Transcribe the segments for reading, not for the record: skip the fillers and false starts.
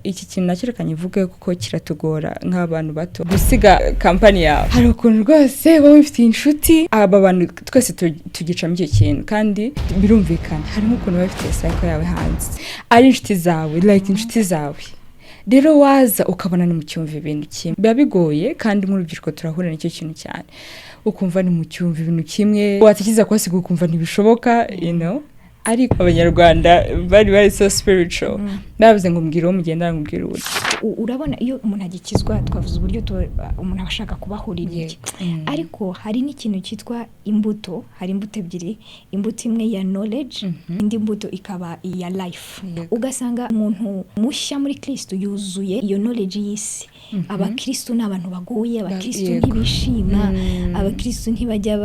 Iki kintu nacyo reka nyivuge kuko kiratugora nk'abantu bato gusiga kampani yawe. Hari ukuntu rwose wowe wifitiye inshuti, aba bantu twese tugicamo icyo kintu kandi birumvikana. Harimo ukuntu uba wifitiye cycle yawe hanze, ari inshuti zawe, like inshuti zawe rero waza ukabona ni mucyumva ibintu kimwe, biba bigoye. Kandi nk'urubyiruko turahura n'icyo kintu cyane, ukumva ni mucyumva ibintu kimwe, watekereza kuhasiga ukumva ntibishoboka. Ariko Abanyarwanda bari so spiritual, bavuze ngo mbwira uwo mugendana, nkubwire uwo. Urabona iyo umuntu agikizwa, twavuze uburyo umuntu aba ashaka kubahurira iki, ariko hari n'ikintu cyitwa imbuto. Hari imbuto ebyiri: imbuto imwe ya knowledge, indi mbuto ikaba iya life. Ugasanga umuntu mushya muri Kristo yuzuye iyo knowledge y'isi: abakristo ni abantu bagoye, abakristo ntibishima, abakristo ntibajya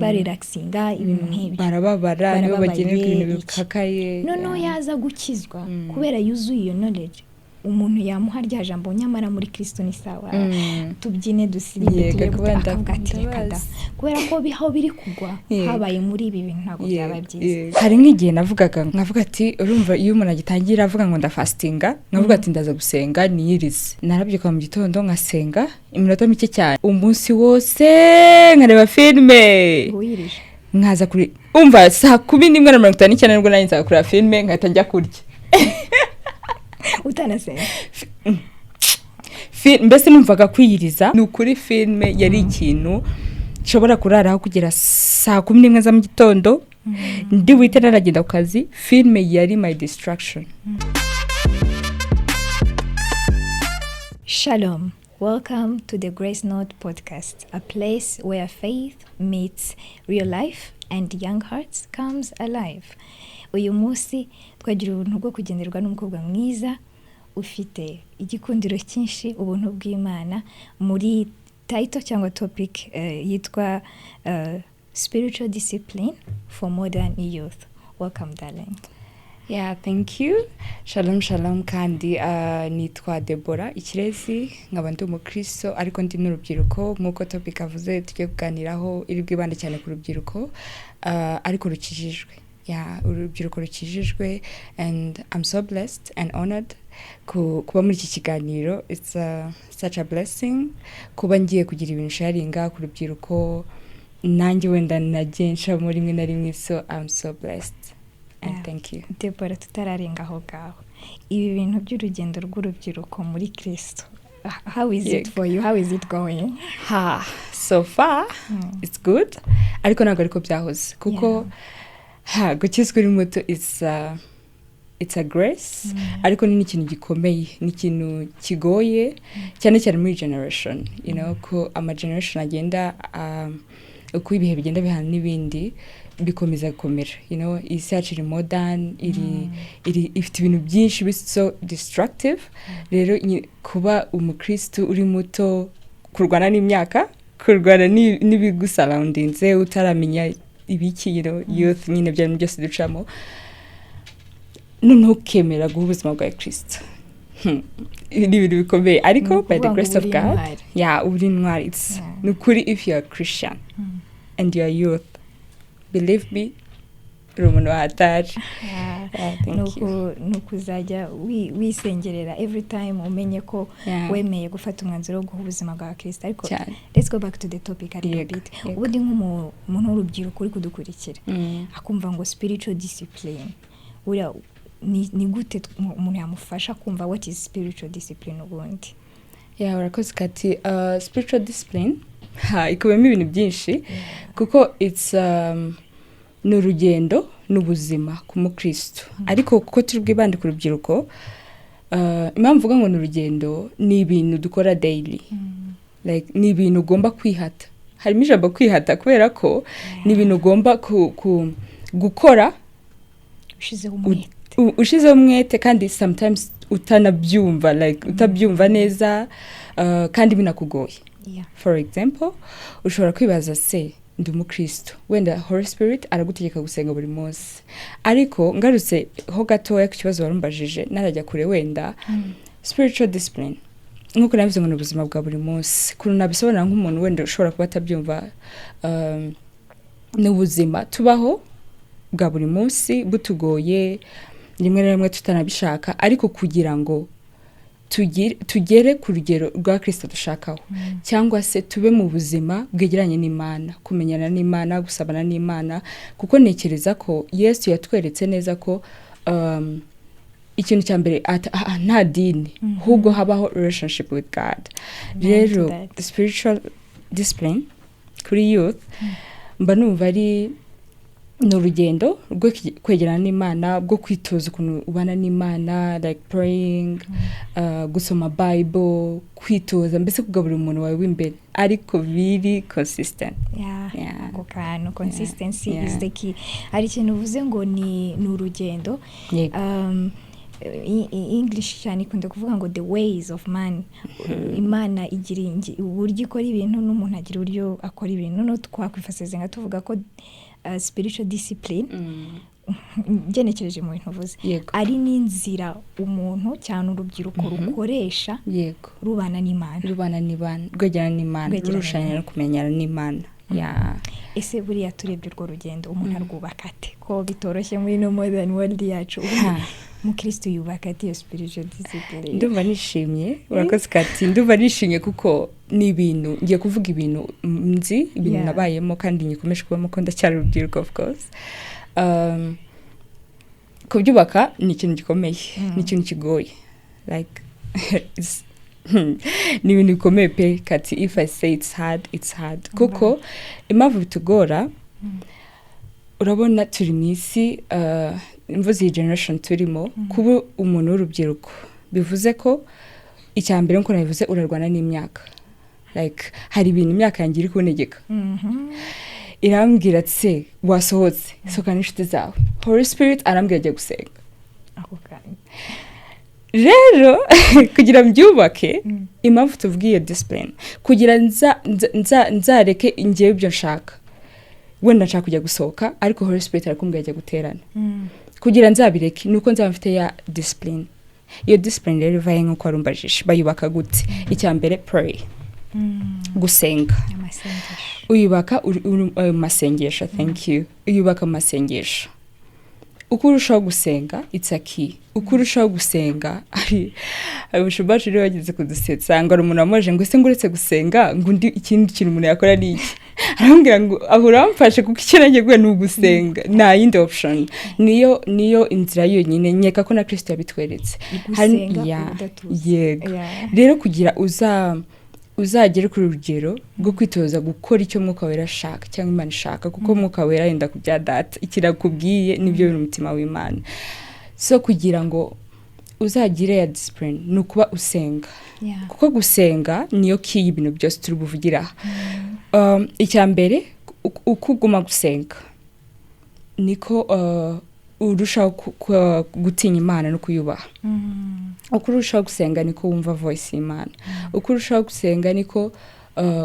barelaxinga, ibintu nk'ibyo. Barababara, nibo Barababaye, bagenerwa ibintu iki. bikakaye. Noneho yaza gukizwa, kubera yuzuye iyo knowledge, umuntu yamuha rya jambo: "Nyamara muri Kristo ni sawa, tubyine, dusirimbe," tujye kuba akavuga ati: "Reka da," ndabazi. kubera ko aho biri kugwa habaye muri ibi bintu ntabwo byaba byiza. Hari nk'igihe navugaga, nkavuga ati, urumva iyo umuntu agitangira avuga ngo ndafastinga, nkavuga ati ndaza gusenga niyirize. Narabyuka mu gitondo nkasenga iminota mike cyane, umunsi wose nkareba filime. Wiyirije. Nkaza kuri, umva, saa 11:59 nibwo nanjye nza kureba filime, nkahita njya kurya. Utanasenga. Mbese numvaga kwiyiriza ni ukuri filime yari ikintu nshobora kuraraho kugera saa 11 za mu gitondo, ndi buhite naragenda ku kazi. Filime yari my distraction. Shalom. Welcome to the Grace Note podcast, a place where faith meets real life and young hearts comes alive. Uyu munsi twagira ubuntu bwo kugenderwa n'umukobwa mwiza ufite igikundiro cyinshi, ubuntu bw'Imana, muri title cyangwa topic yitwa spiritual discipline for modern youth. Welcome, darling. Yeah, thank you. Shalom, shalom. Kandi nitwa Deborah Ikirezi, nkaba ndi umukristo ariko ndi n'urubyiruko nk'uko topic avuze tugiye kuganiraho iri bwibande cyane ku rubyiruko, ariko rukijijwe. Yeah, urubyiruko rukijijwe, and I'm so blessed and honored kuba muri iki kiganiro. It's such a blessing kuba ngiye kugira ibintu sharinga ku rubyiruko, nanjye wenda nagiye nshamo rimwe na rimwe, so I'm so blessed and thank you. Deborah, tutararenga aho ngaho, ibi bintu by'urugendo rw'urubyiruko muri Kristo, how is it for you? How is it going? Ha, so far it's good, ariko ntabwo ariko byahoze, kuko ha, gukizwa uri muto it's a grace, ariko ni n'ikintu gikomeye, ni ikintu kigoye cyane cyane muri generation, ko ama generation agenda, uko ibihe bigenda bihana n'ibindi bikomeza gukomera. Isi yacu iri modern, iri ifite ibintu byinshi biri so destructive. Rero kuba umukristo uri muto, kurwana n'imyaka, kurwana n'ibigusurroundinze, utaramenya ibiki, youth nyine, bya bintu byose ducamo, noneho ukemera guha ubuzima bwa Kristo. Ibi ni ibintu bikomeye, ariko Ni by the ukuvuga ngo grace of uri God. intwari. Yeah, uri intwari. Ni ukuri, if you are Christian and you are youth, believe me, uri umuntu wahatari. Yeah, thank you. Ni ukuzajya wisengerera every time, umenye ko wemeye gufata umwanzuro wo guha ubuzima bwa Kristo. Ariko cyane. let's go back to the topic a little bit. Ubundi nk'umuntu w'urubyiruko uri kudukurikira, akumva ngo spiritual discipline, buriya ni gute umuntu yamufasha kumva what is spiritual discipline ubundi? Yeah, urakoze Kati. Spiritual discipline, ha, ikubiyemo ibintu byinshi, kuko it's ni urugendo, ni ubuzima ku mukristo. Ariko kuko turi bwibande ku rubyiruko, impamvu mvuga ngo ni urugendo, ni ibintu dukora daily, like ni ibintu ugomba kwihata. Harimo ijambo kwihata, kubera ko ni ibintu ugomba gukora ushizeho umwete. Ushizeho umwete, kandi sometimes utanabyumva, like utabyumva neza, kandi binakugoye. For example, ushobora kwibaza se, ndi umukristo, wenda Holy Spirit aragutegeka gusenga buri munsi. Ariko ngarutse ho gatoya ku kibazo warumbajije, narajya kure wenda, spiritual discipline nk'uko nabivuze ngo ni ubuzima bwa buri munsi. Ukuntu nabisobanura nk'umuntu wenda ushobora kuba atabyumva, ni ubuzima tubaho bwa buri munsi butugoye. Rimwe na rimwe tutanabishaka, ariko kugira ngo tugere ku rugero rwa Kirisito dushakaho, cyangwa se tube mu buzima bwegeranye n'Imana, kumenyana n'Imana, gusabana n'Imana, kuko ntekereza ko Yesu yatweretse neza ko ikintu cya mbere nta dini, ahubwo habaho relationship with God. Rero That. spiritual discipline kuri youth, mba numva ari ni urugendo rwo kwegerana n'Imana, bwo kwitoza ukuntu ubana n'Imana, like praying, gusoma Bible, kwitoza mbese kugaburira umuntu wawe w'imbere, ariko biri consistent. Ako kantu, consistency is the key. Hari ikintu uvuze ngo ni urugendo. Yego. English cyane ikunda kuvuga ngo "the ways of man". Imana igira uburyo ikora ibintu, n'umuntu agira uburyo akora ibintu. No twakwifasiza nka tuvuga ko spiritual discipline, ngenekereje mu bintu uvuze, ari n'inzira umuntu, cyane urubyiruko, rukoresha rubana n'Imana. Rubana n'Imana, rwegerana n'Imana, Rwegerana rurushanya n'Imana. no kumenyana n'Imana, yeah. Ese buriya turebye urwo rugendo, umuntu arwubaka ate, ko bitoroshye muri no modern world yacu? Ubundi umukristo yubaka ate iyo spiritual discipline? Ndumva nishimye, urakoze Kati. Ndumva nishimye kuko ni ibintu ngiye kuvuga, ibintu nzi, ibintu nabayemo kandi ngikomeje kubamo, ko ndacyari urubyiruko, of course. Kubyubaka ni ikintu gikomeye, ni ikintu kigoye, like ni ibintu bikomeye pe Kati. If I say it's hard, it's hard, kuko impamvu bitugora, urabona turi mu isi, mvuze iyi generation turimo, kuba umuntu w'urubyiruko bivuze ko icya mbere, nk'uko nabivuze, urarwana n'imyaka. Like hari ibintu imyaka yanjye iri kuntegeka, irambwira ati: "Se wasohotse, sohoka n'inshuti zawe." Holy Spirit arambwira: "Ajya gusenga." Ako kanya. Rero kugira mbyubake, impamvu tuvuga iyo discipline, kugira nzareke ngewe ibyo nshaka, wenda nshaka kujya gusohoka, ariko Holy Spirit arakumbwira: "Ajya guterana." Kugira nzabireke ni uko nzaba mfite ya discipline. Iyo discipline rero ivaye, nk'uko warumbajije bayubaka gute, icya mbere, pray, gusenga. Amasengesho. Uyubaka mu masengesho, thank you. Uyubaka mu masengesho. Uko urushaho gusenga, it's a key, uko urushaho gusenga. Ari umushumba wacu rero bageze kudusetsa ngo hari umuntu wamubajije ngo: "Ese ngo uretse gusenga, ngo undi ikindi kintu umuntu yakora ni iki?" Aramubwira ngo: "Aho uramfashe, kuko icyo nanjye guhe ni ugusenga, nta yindi option, niyo inzira yonyine." Nkeka ko na Kristo yabitweretse. Gusenga ubudatuza. Yego. Rero kugira uzagere kuri urugero rwo kwitoza gukora icyo Mwuka Wera ashaka cyangwa Imana ishaka, kuko Mwuka Wera yenda ku bya Data, ikirakubwiye nibyo biri mu mutima w'Imana. So kugira ngo uzagire ya discipline ni ukuba usenga, kuko gusenga niyo key y'ibintu byose turi buvugira aha. Icya mbere, uko uguma gusenga niko urushaho gutinya Imana no kuyubaha. Uko urushaho gusenga niko wumva voice y'Imana. Uko urushaho gusenga niko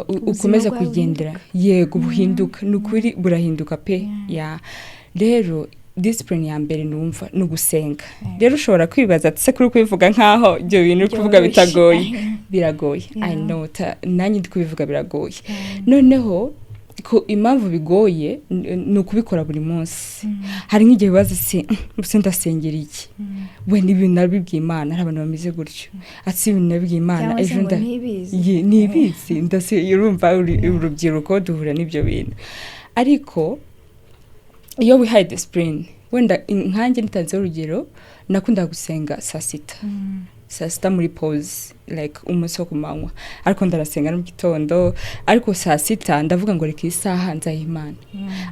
Ubuzima ukomeza bwawe. kugendera, yego, buhinduka, ni ukuri burahinduka pe. Ya, rero discipline ya mbere numva ni ugusenga. Rero ushobora kwibaza ati: "Se kuri kubivuga nkaho ibyo bintu uri kuvuga Byoroshye." bitagoye?" Biragoye, I know, nanjye ndi kubivuga biragoye. Noneho ko impamvu bigoye ni ukubikora buri munsi. Hari nk'igihe wibaza: "Se mbese ndasengera iki?" Wenda ibintu nabibwiye Imana, hari abantu bameze gutyo, ati: "Ibintu nabibwiye Imana Cyangwa se ejo ngo nda ntibizi. Ye, ntibizi ndase." Urumva urubyiruko duhura n'ibyo bintu, ariko iyo wihaye discipline, wenda nkanjye nitanzeho urugero, nakundaga gusenga saa sita, saa sita muri pause, like umunsi wo ku manywa, ariko ndarasenga no mu gitondo, ariko saa sita ndavuga ngo: "Reka iyi saha nzayiha Imana."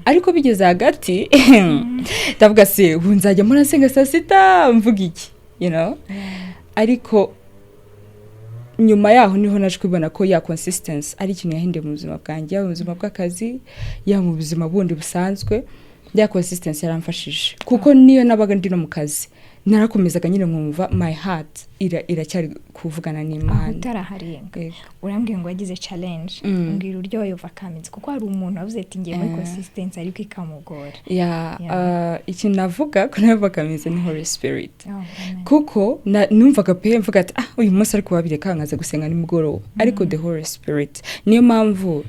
Ariko bigeze hagati ndavuga: "Se ubu nzajya mpora saa sita mvuga iki?" Ariko nyuma yaho niho naje kubibona ko ya consistency ari ikintu yahinduye mu buzima bwanjye, yaba mu buzima bw'akazi, yaba mu buzima bundi busanzwe. Ya consistency yaramfashije, kuko niyo nabaga ndi no mu kazi narakomezaga nyine nkumva my heart iracyari kuvugana Aho n'Imana. utaraharenga, Yego. urambwiye ngo wagize challenge. Mbwira uburyo wayovercominze, kuko hari umuntu wavuze ati: "Ngiye muri consistency," ariko ikamugora. Ikintu navuga ko nayovercominze ni Holy Spirit. Oh, amen. Kuko numvaga pe mvuga ati: "Ah, uyu munsi ariko wabireka nkaza gusenga nimugoroba." Ariko the Holy Spirit, niyo mpamvu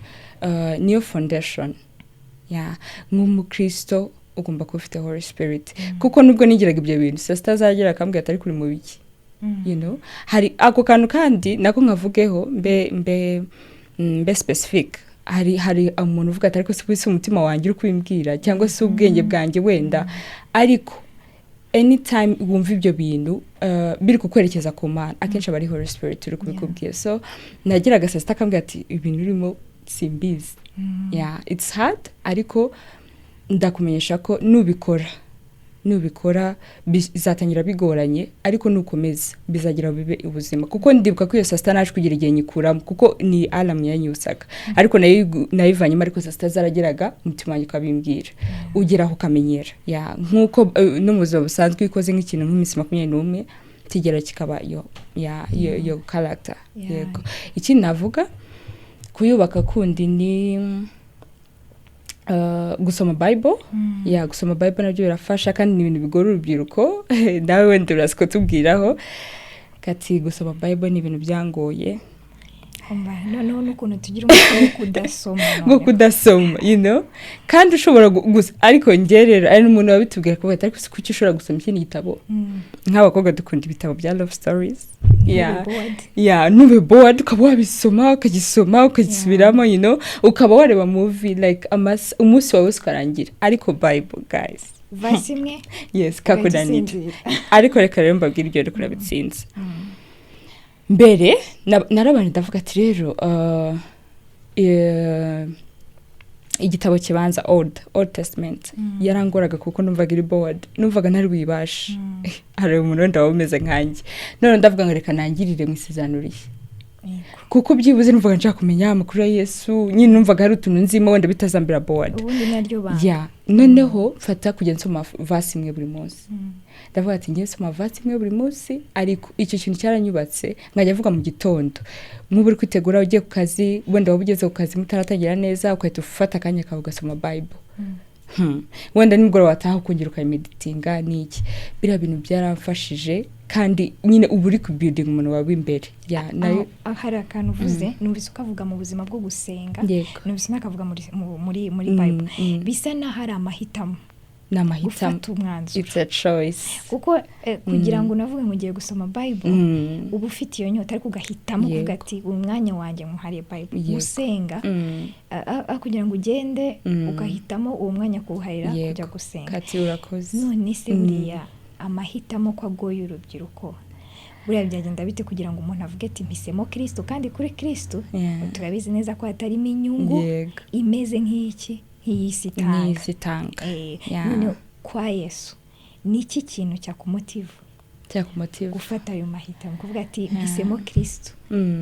niyo foundation ya nk'umukristo. Ugomba kuba ufite Holy Spirit, kuko nubwo nigiraga ibyo bintu, saa sita azagera akambwira ati: "Ariko uri mu biki?" Hari ako kantu kandi nako nkavugeho, mbe specific. Hari umuntu uvuga ati: "Ariko si umutima wanjye uri kubimbwira, cyangwa se ubwenge bwanjye wenda?" Ariko anytime wumva ibyo bintu biri kukwerekeza ku Mana, akenshi aba ari Holy Spirit uri kubikubwira. So nageraga saa sita akambwira ati: "Ibintu urimo simbizi." Yeah, it's hard, ariko ndakumenyesha ko nubikora bizatangira bigoranye, ariko nukomeza bizagira bibe ubuzima. Kuko ndibuka ko iyo saa sita naje kugira igihe nyikuramo, kuko ni alarm yanyibutsaga, ariko nayo nayivanyemo. Ariko saa sita zarageraga, umutima wanjye ukabimbwira, ugeraho ukamenyera. Yeah, nk'uko no mu buzima busanzwe iyo ukoze nk'ikintu nk'iminsi 21, kigera kikaba yo ya yo character. Yego, ikindi navuga kuyubaka kundi ni gusoma Bible. Ya, gusoma Bible nabyo birafasha, kandi ni ibintu bigora urubyiruko. Nawe wenda uraza kutubwiraho kati gusoma Bible ni ibintu byangoye. Umva, noneho n'ukuntu tugira umuco wo kudasoma Ngo noneho. kudasoma, kandi ushobora gusa. Ariko njye rero ari n'umuntu wabitubwira, kuvuga ati: "Ariko si kuki ushobora gusoma ikindi gitabo?" Nk'abakobwa dukunda ibitabo bya love stories. Yeah. Ntube bored. Yeah, ntube bored, ukaba wabisoma, ukagisoma, ukagisubiramo, ukaba wareba movie like umunsi wawe wose ukarangira. Ariko Bible, guys, Verse imwe, yes, kakunanira. ugasinzira. Ariko reka rero mbabwire ibyo rero kurabitsinze. Mbere narabanje ndavuga ati: "Rero igitabo kibanza, Old Testament, yarangoraga kuko numvaga iri bored, numvaga ntari buyibashe." Hari umuntu wenda waba umeze nkanjye. None ndavuga ngo reka nangirire mu Isezerano Rishya, kuko byibuze numvaga nshaka kumenya amakuru ya Yesu nyine, numvaga hari utuntu nzimo wenda bitazambera bored. Ubundi naryo banga. Ya, noneho mfata kujya nsoma verse imwe buri munsi. Ndavuga ati: "Ngiye nsoma verse imwe buri munsi." Ariko icyo kintu cyaranyubatse, nkajya avuga mu gitondo, nk'ubu uri kwitegura ugiye ku kazi, wenda waba ugeze ku kazi mutaratangira neza, ugahita ufata akanya kawe ugasoma Bible. Wenda nimugoroba wataha ukongera ukayimeditinga n'iki. Biriya bintu byaramfashije, kandi nyine uba uri kubuildinga umuntu wawe w'imbere. Ya, nayo. Aho hari akantu uvuze, numvise ukavuga mu buzima bwo gusenga, numvise n'akavuga muri Bible, bisa n'aho ari amahitamo, Ni amahitamo. gufata umwanzuro. It's a choice. Kuko kugira ngo unavuge ngo ugiye gusoma Bible, uba ufite iyo nyota, ariko ugahitamo kuvuga ati: "Uyu mwanya wanjye nkuhariye Bible." Gusenga, kugira ngo ugende, ugahitamo uwo mwanya kuwuharira kujya gusenga. Kati urakoze. None se buriya amahitamo ko agoye urubyiruko, buriya byagenda bite kugira ngo umuntu avuge ati: "Mpisemo Kirisito"? Kandi kuri Kirisito turabizi neza ko hatarimo inyungu imeze nk'iki, nk'iy'isi itanga. Nk'iy'isi itanga. None kwa Yesu ni iki kintu cyakumotiva Cyakumotiva gufata ayo mahitamo, kuvuga ati: "Mpisemo Kirisito"?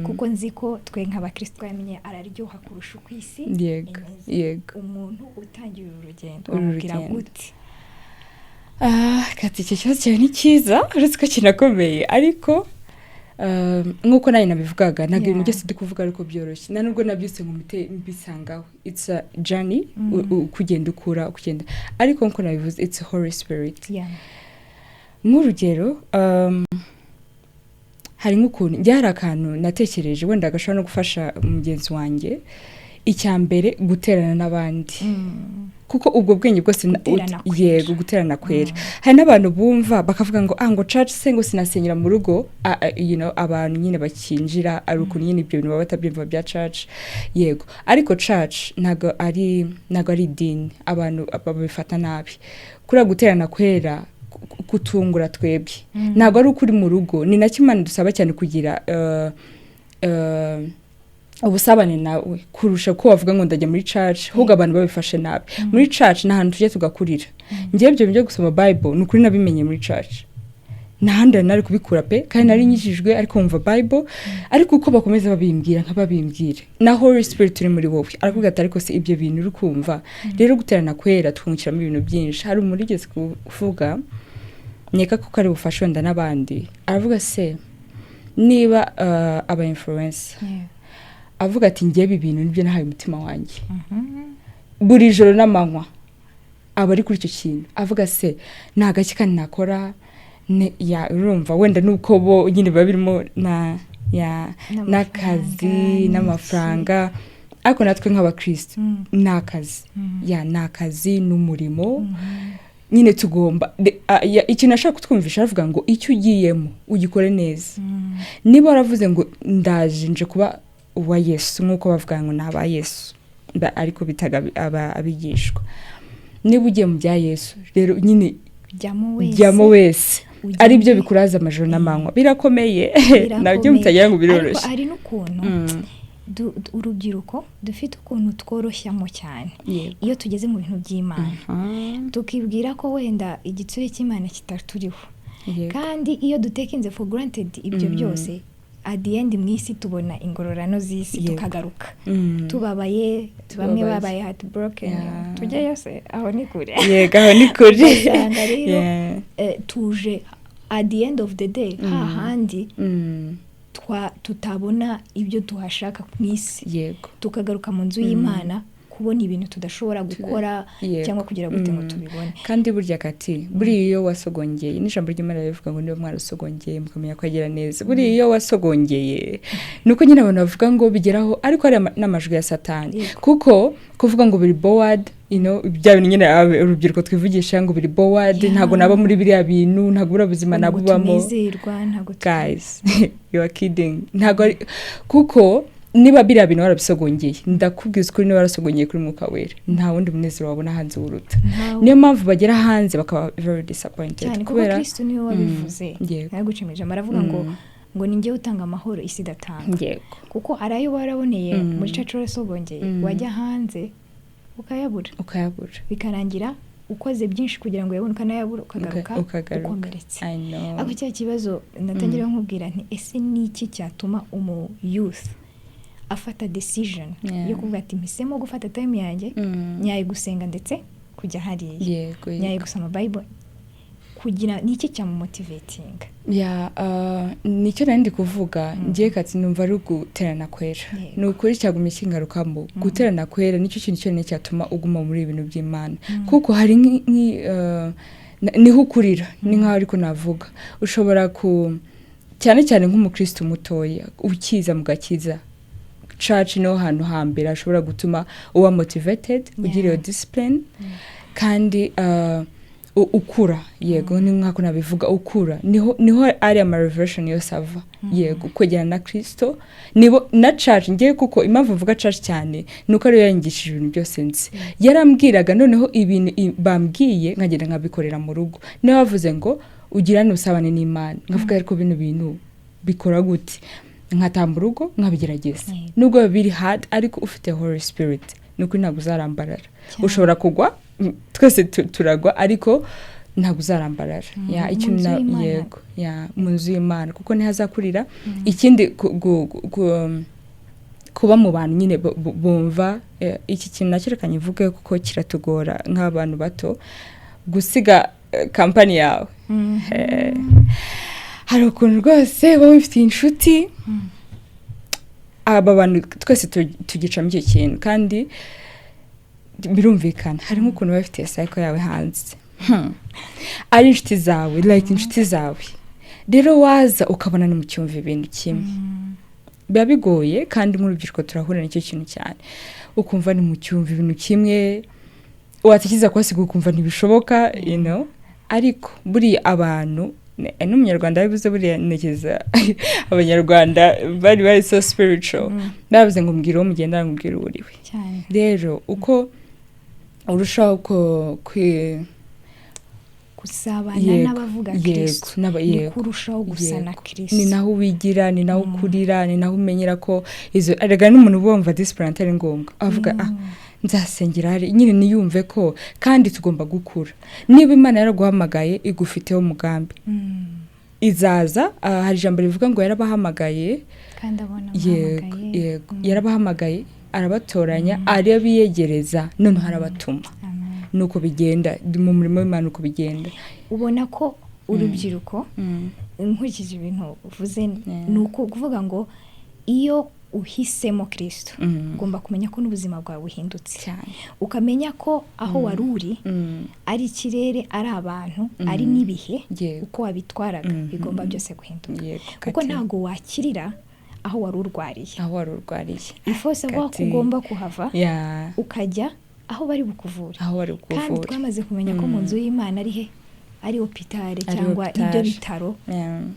Kuko nzi ko twe nk'abakristo twamenye araryoha kurusha uko isi imeze. Umuntu utangira uru rugendo Uru wamubwira rugendo. gute? Ah, kati icyo kibazo cyawe ni cyiza, uretse ko kinakomeye. Ariko nk'uko nawe nabivugaga, ntabwo ibintu byose ndi kuvuga ariko byoroshye, nta nubwo nabyose ngo mpite mbisangaho. It's a journey, kugenda ukura, ukugenda. Ariko nk'uko nabivuze, it's a Holy Spirit. Nk'urugero, hari nk'ukuntu njye hari akantu natekereje wenda gashobora no gufasha mugenzi wanjye. Icya mbere, guterana n'abandi, kuko ubwo bwenge bwose Guterana kwera. Yego, guterana kwera. Hari n'abantu bumva bakavuga ngo: "Ah, ngo church se, ngo sinasengera mu rugo." Ah, ah, abantu nyine bakinjira ari ukuntu nyine ibyo bintu baba batabyumva bya church. Yego, ariko church ntabwo ari idini, abantu babifata nabi. Kuriya guterana kwera kutungura twebwe, ntabwo ari uko uri mu rugo. Ni nacyo Imana dusaba cyane, kugira ubusabane nawe kurusha ko wavuga ngo ndajya muri church. Ahubwo abantu babifashe nabi. Muri church ni ahantu tujya tugakurira. Njyewe ibyo bintu byo gusoma Bible, ni ukuri nabimenye muri church, ntahandi nari nari kubikura pe. Kandi nari nyijijwe, ariko wumva Bible, ariko uko bakomeza babimbwira nkababimbwira, na Holy Spirit uri muri wowe arakubwira ati: "Ariko se ibyo bintu uri kumva?" Rero guterana kwera twungukiramo ibintu byinshi. Hari umuntu ugeze kuvuga, nkeka ko ari bufashe wenda n'abandi, aravuga se niba aba influencer, avuga ati: "Njyewe ibi bintu nibyo nahaye umutima wanjye." Buri joro n'amanywa aba ari kuri icyo kintu, avuga se ni agaki kandi nakora ya urumva wenda nuko bo nyine biba birimo na ya n'akazi n'amafaranga. Ariko natwe nk'abakristo ni akazi, ya, ni akazi, ni umurimo nyine tugomba ikintu ashaka kutwumvisha, aravuga ngo icyo ugiyemo ugikore neza. Niba waravuze ngo ndaje nje kuba uwa Yesu, nk'uko bavuga ngo ni aba Yesu, ariko bitaga abigishwa, niba ugiye mu bya Yesu rero nyine, jyamo wese. Jyamo wese. Ugende. Ari byo bikuraza amajoro n'amanywa. Birakomeye nabyo, Birakomeye. mutagira ngo Ariko biroroshye. hari n'ukuntu urubyiruko dufite ukuntu tworoshyamo cyane iyo tugeze mu bintu by'Imana, tukibwira ko wenda igitsure cy'Imana kitaturiho. Kandi iyo dutakinze for granted ibyo byose, at the end mu isi tubona ingororano z'isi, tukagaruka tubabaye, bamwe Tubabaye. babaye heartbroken. Tujyayo se? Aho ni kure. Yego, aho ni kure. Ugasanga rero tuje at the end of the day hahandi tutabona ibyo tuhashaka mu isi, tukagaruka mu nzu y'Imana kubona ibintu tudashobora gukora cyangwa kugira gute ngo tubibone. Kandi burya kati buriya iyo wasogongeye, n'ijambo ry'Imana rivuga ngo niba mwarasogongeye mukamenya ko agira neza. Buriya iyo wasogongeye, ni uko nyine abantu bavuga ngo bigeraho, ariko hari n'amajwi ya Satani. Kuko kuvuga ngo biri bored, bya bintu nyine urubyiruko twivugisha ngo biri bored, ntabwo naba muri biriya bintu, ntabwo buriya buzima Ntabwo nabubamo. tunezerwa, ntabwo Guys, you are kidding. Ntabwo ari kuko niba biriya bintu warabisogongeye, ndakubwiza ukuri, niba warasogongeye kuri Mwuka Wera, nta wundi munezero wabona hanze wuruta. Ntawe. Niyo mpamvu bagera hanze bakaba very disappointed. Cyane, kuko Kubera Kristo niwe wabivuze. Ntaguce mu ijambo, aravuga ngo ngo ni njyewe utanga amahoro isi idatanga. Kuko hari ayo waraboneye muri church warasogongeye, wajya hanze ukayabura. Ukayabura. Bikarangira ukoze byinshi kugira ngo uyabone, ukanayabura, ukagaruka Ukagaruka. ukomeretse. I know. Ariko cya kibazo natangira nkubwira nti: ese ni iki cyatuma umu youth afata decision yo kuvuga ati mpisemo gufata time yanjye nyaye gusenga ndetse kujya hariya, nyaye gusoma Bible, kugira ni iki cyamumotivatinga? Ya, nicyo nari ndi kuvuga. Ngiye kati numva ari uguterana kwera. Ni ukuri cyagumye kingarukamo. Guterana kwera nicyo kintu cyonyine cyatuma uguma muri ibintu by'Imana, kuko hari niho ukurira. Ni nkaho ariko navuga ushobora ku cyane cyane nk'umukristo mutoya ukiza mu gakiza, church niho hantu hambere hashobora gutuma uba motivated, ugira iyo discipline kandi ukura. Yego, ni nk'uko nabivuga, ukura niho ari ama revelation yose ava. Yego, kwegerana na Kristo nibo na church. Ngiye kuko impamvu mvuga church cyane ni uko ariyo yanyigishije ibintu byose nzi. Yarambwiraga noneho ibintu bambwiye nkagenda nkabikorera mu rugo. Niyo bavuze ngo ugirane ubusabane n'Imana, nkavuga ariko bino bintu bikora gute? Nkatamba urugo nkabigerageza. Nubwo biba biri hard, ariko ufite Holy Spirit, ni ukuri ntabwo uzarambarara. Ushobora kugwa, twese turagwa, ariko ntabwo uzarambarara. Ya, Mu ikintu nzu y'Imana. Yego, ya, mu nzu y'Imana, kuko ntihazakurira. Ikindi kuba mu bantu nyine bumva iki kintu nacyo reka nkivuge, kuko kiratugora nk'abantu bato gusiga kampani yawe. Hari ukuntu rwose wowe wifitiye inshuti, aba bantu twese tugicamo icyo kintu kandi birumvikana. Hari nk'ukuntu uba bafitiye sayiko yawe hanze, ari inshuti zawe, like inshuti zawe rero waza ukabona ni mu cyumva ibintu kimwe, biba bigoye. Kandi nk'urubyiruko turahura n'icyo kintu cyane, ukumva ni mu cyumva ibintu kimwe, watekereza kuhasiga ukumva ntibishoboka. Ariko buriya abantu n'umunyarwanda yabivuze, buriya ntekereza abanyarwanda bari so spiritual, bavuze ngo mbwira uwo mugendana nkubwire uwo uriwe. Rero uko urushaho Gusabana n'abavuga Kristo, niko urushaho gusa na Kristo. Ni naho wigira, ni naho ukurira, ni naho umenyera ko izo erega n'umuntu uba wumva discipline atari ngombwa, avuga ah, nzasengera hari nyine, niyumve ko kandi tugomba gukura. Niba Imana yaraguhamagaye igufiteho umugambi, izaza. Hari ijambo rivuga ngo yarabahamagaye Kandi abona Yego. amuhamagaye. Yego, yarabahamagaye, arabatoranya, arabiyegereza, noneho arabatuma. Amen. Nuko bigenda mu murimo w'Imana, uko bigenda. Ubona ko urubyiruko, nkurikije ibintu uvuze, ni uko kuvuga ngo iyo uhisemo Kristo, ugomba kumenya ko n'ubuzima bwawe buhindutse, Cyane. ukamenya ko aho wari uri ari ikirere, ari abantu, ari n'ibihe, uko wabitwaraga bigomba byose guhinduka, kuko Kati. ntabwo wakirira Aho wari urwariye. Aho wari urwariye. Ifose aho Kati. ugomba kuhava ukajya aho bari bukuvure. Aho wari Kandi bukuvure. twamaze kumenya ko mu nzu y'Imana ari he? Ari hôpital Ari cyangwa hôpital. ibyo bitaro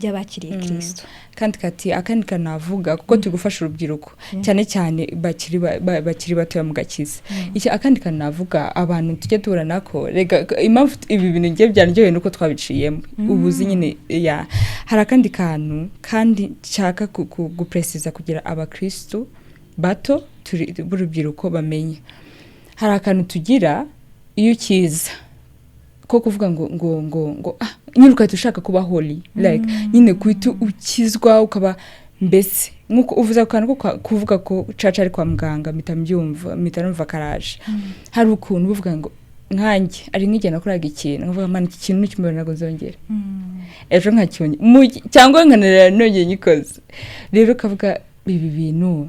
by'abakiriye Kristo. Kandi kati akandi kanavuga, kuko turi gufasha urubyiruko, cyane cyane bakiri batoya mu gakiza, iki akandi kanavuga abantu tujya duhura nako, rega impamvu ibi bintu ngiye byanryoheye nuko twabiciyemo ubuzi nyine. Ya, hari akandi kantu kandi nshaka gupresiza kugira abakristu bato turi b'urubyiruko bamenye. Hari akantu tugira iyo ukiza ko kuvuga ngo ah, nyine ugahita ushaka kuba holy, like nyine guhita ukizwa ukaba mbese nk'uko uvuze ako kantu ko kuvuga ko caca ari kwa muganga, mpita mbyumva, mpita numva karaje. Hari ukuntu uvuga ngo nkanjye ari nk'igihe nakoraga ikintu nkavuga: "Mana, iki kintu nukimubona ntabwo nzongera." Ejo nkacyongera cyangwa nkanarara nongeye nyikoze. Rero ukavuga ibi bintu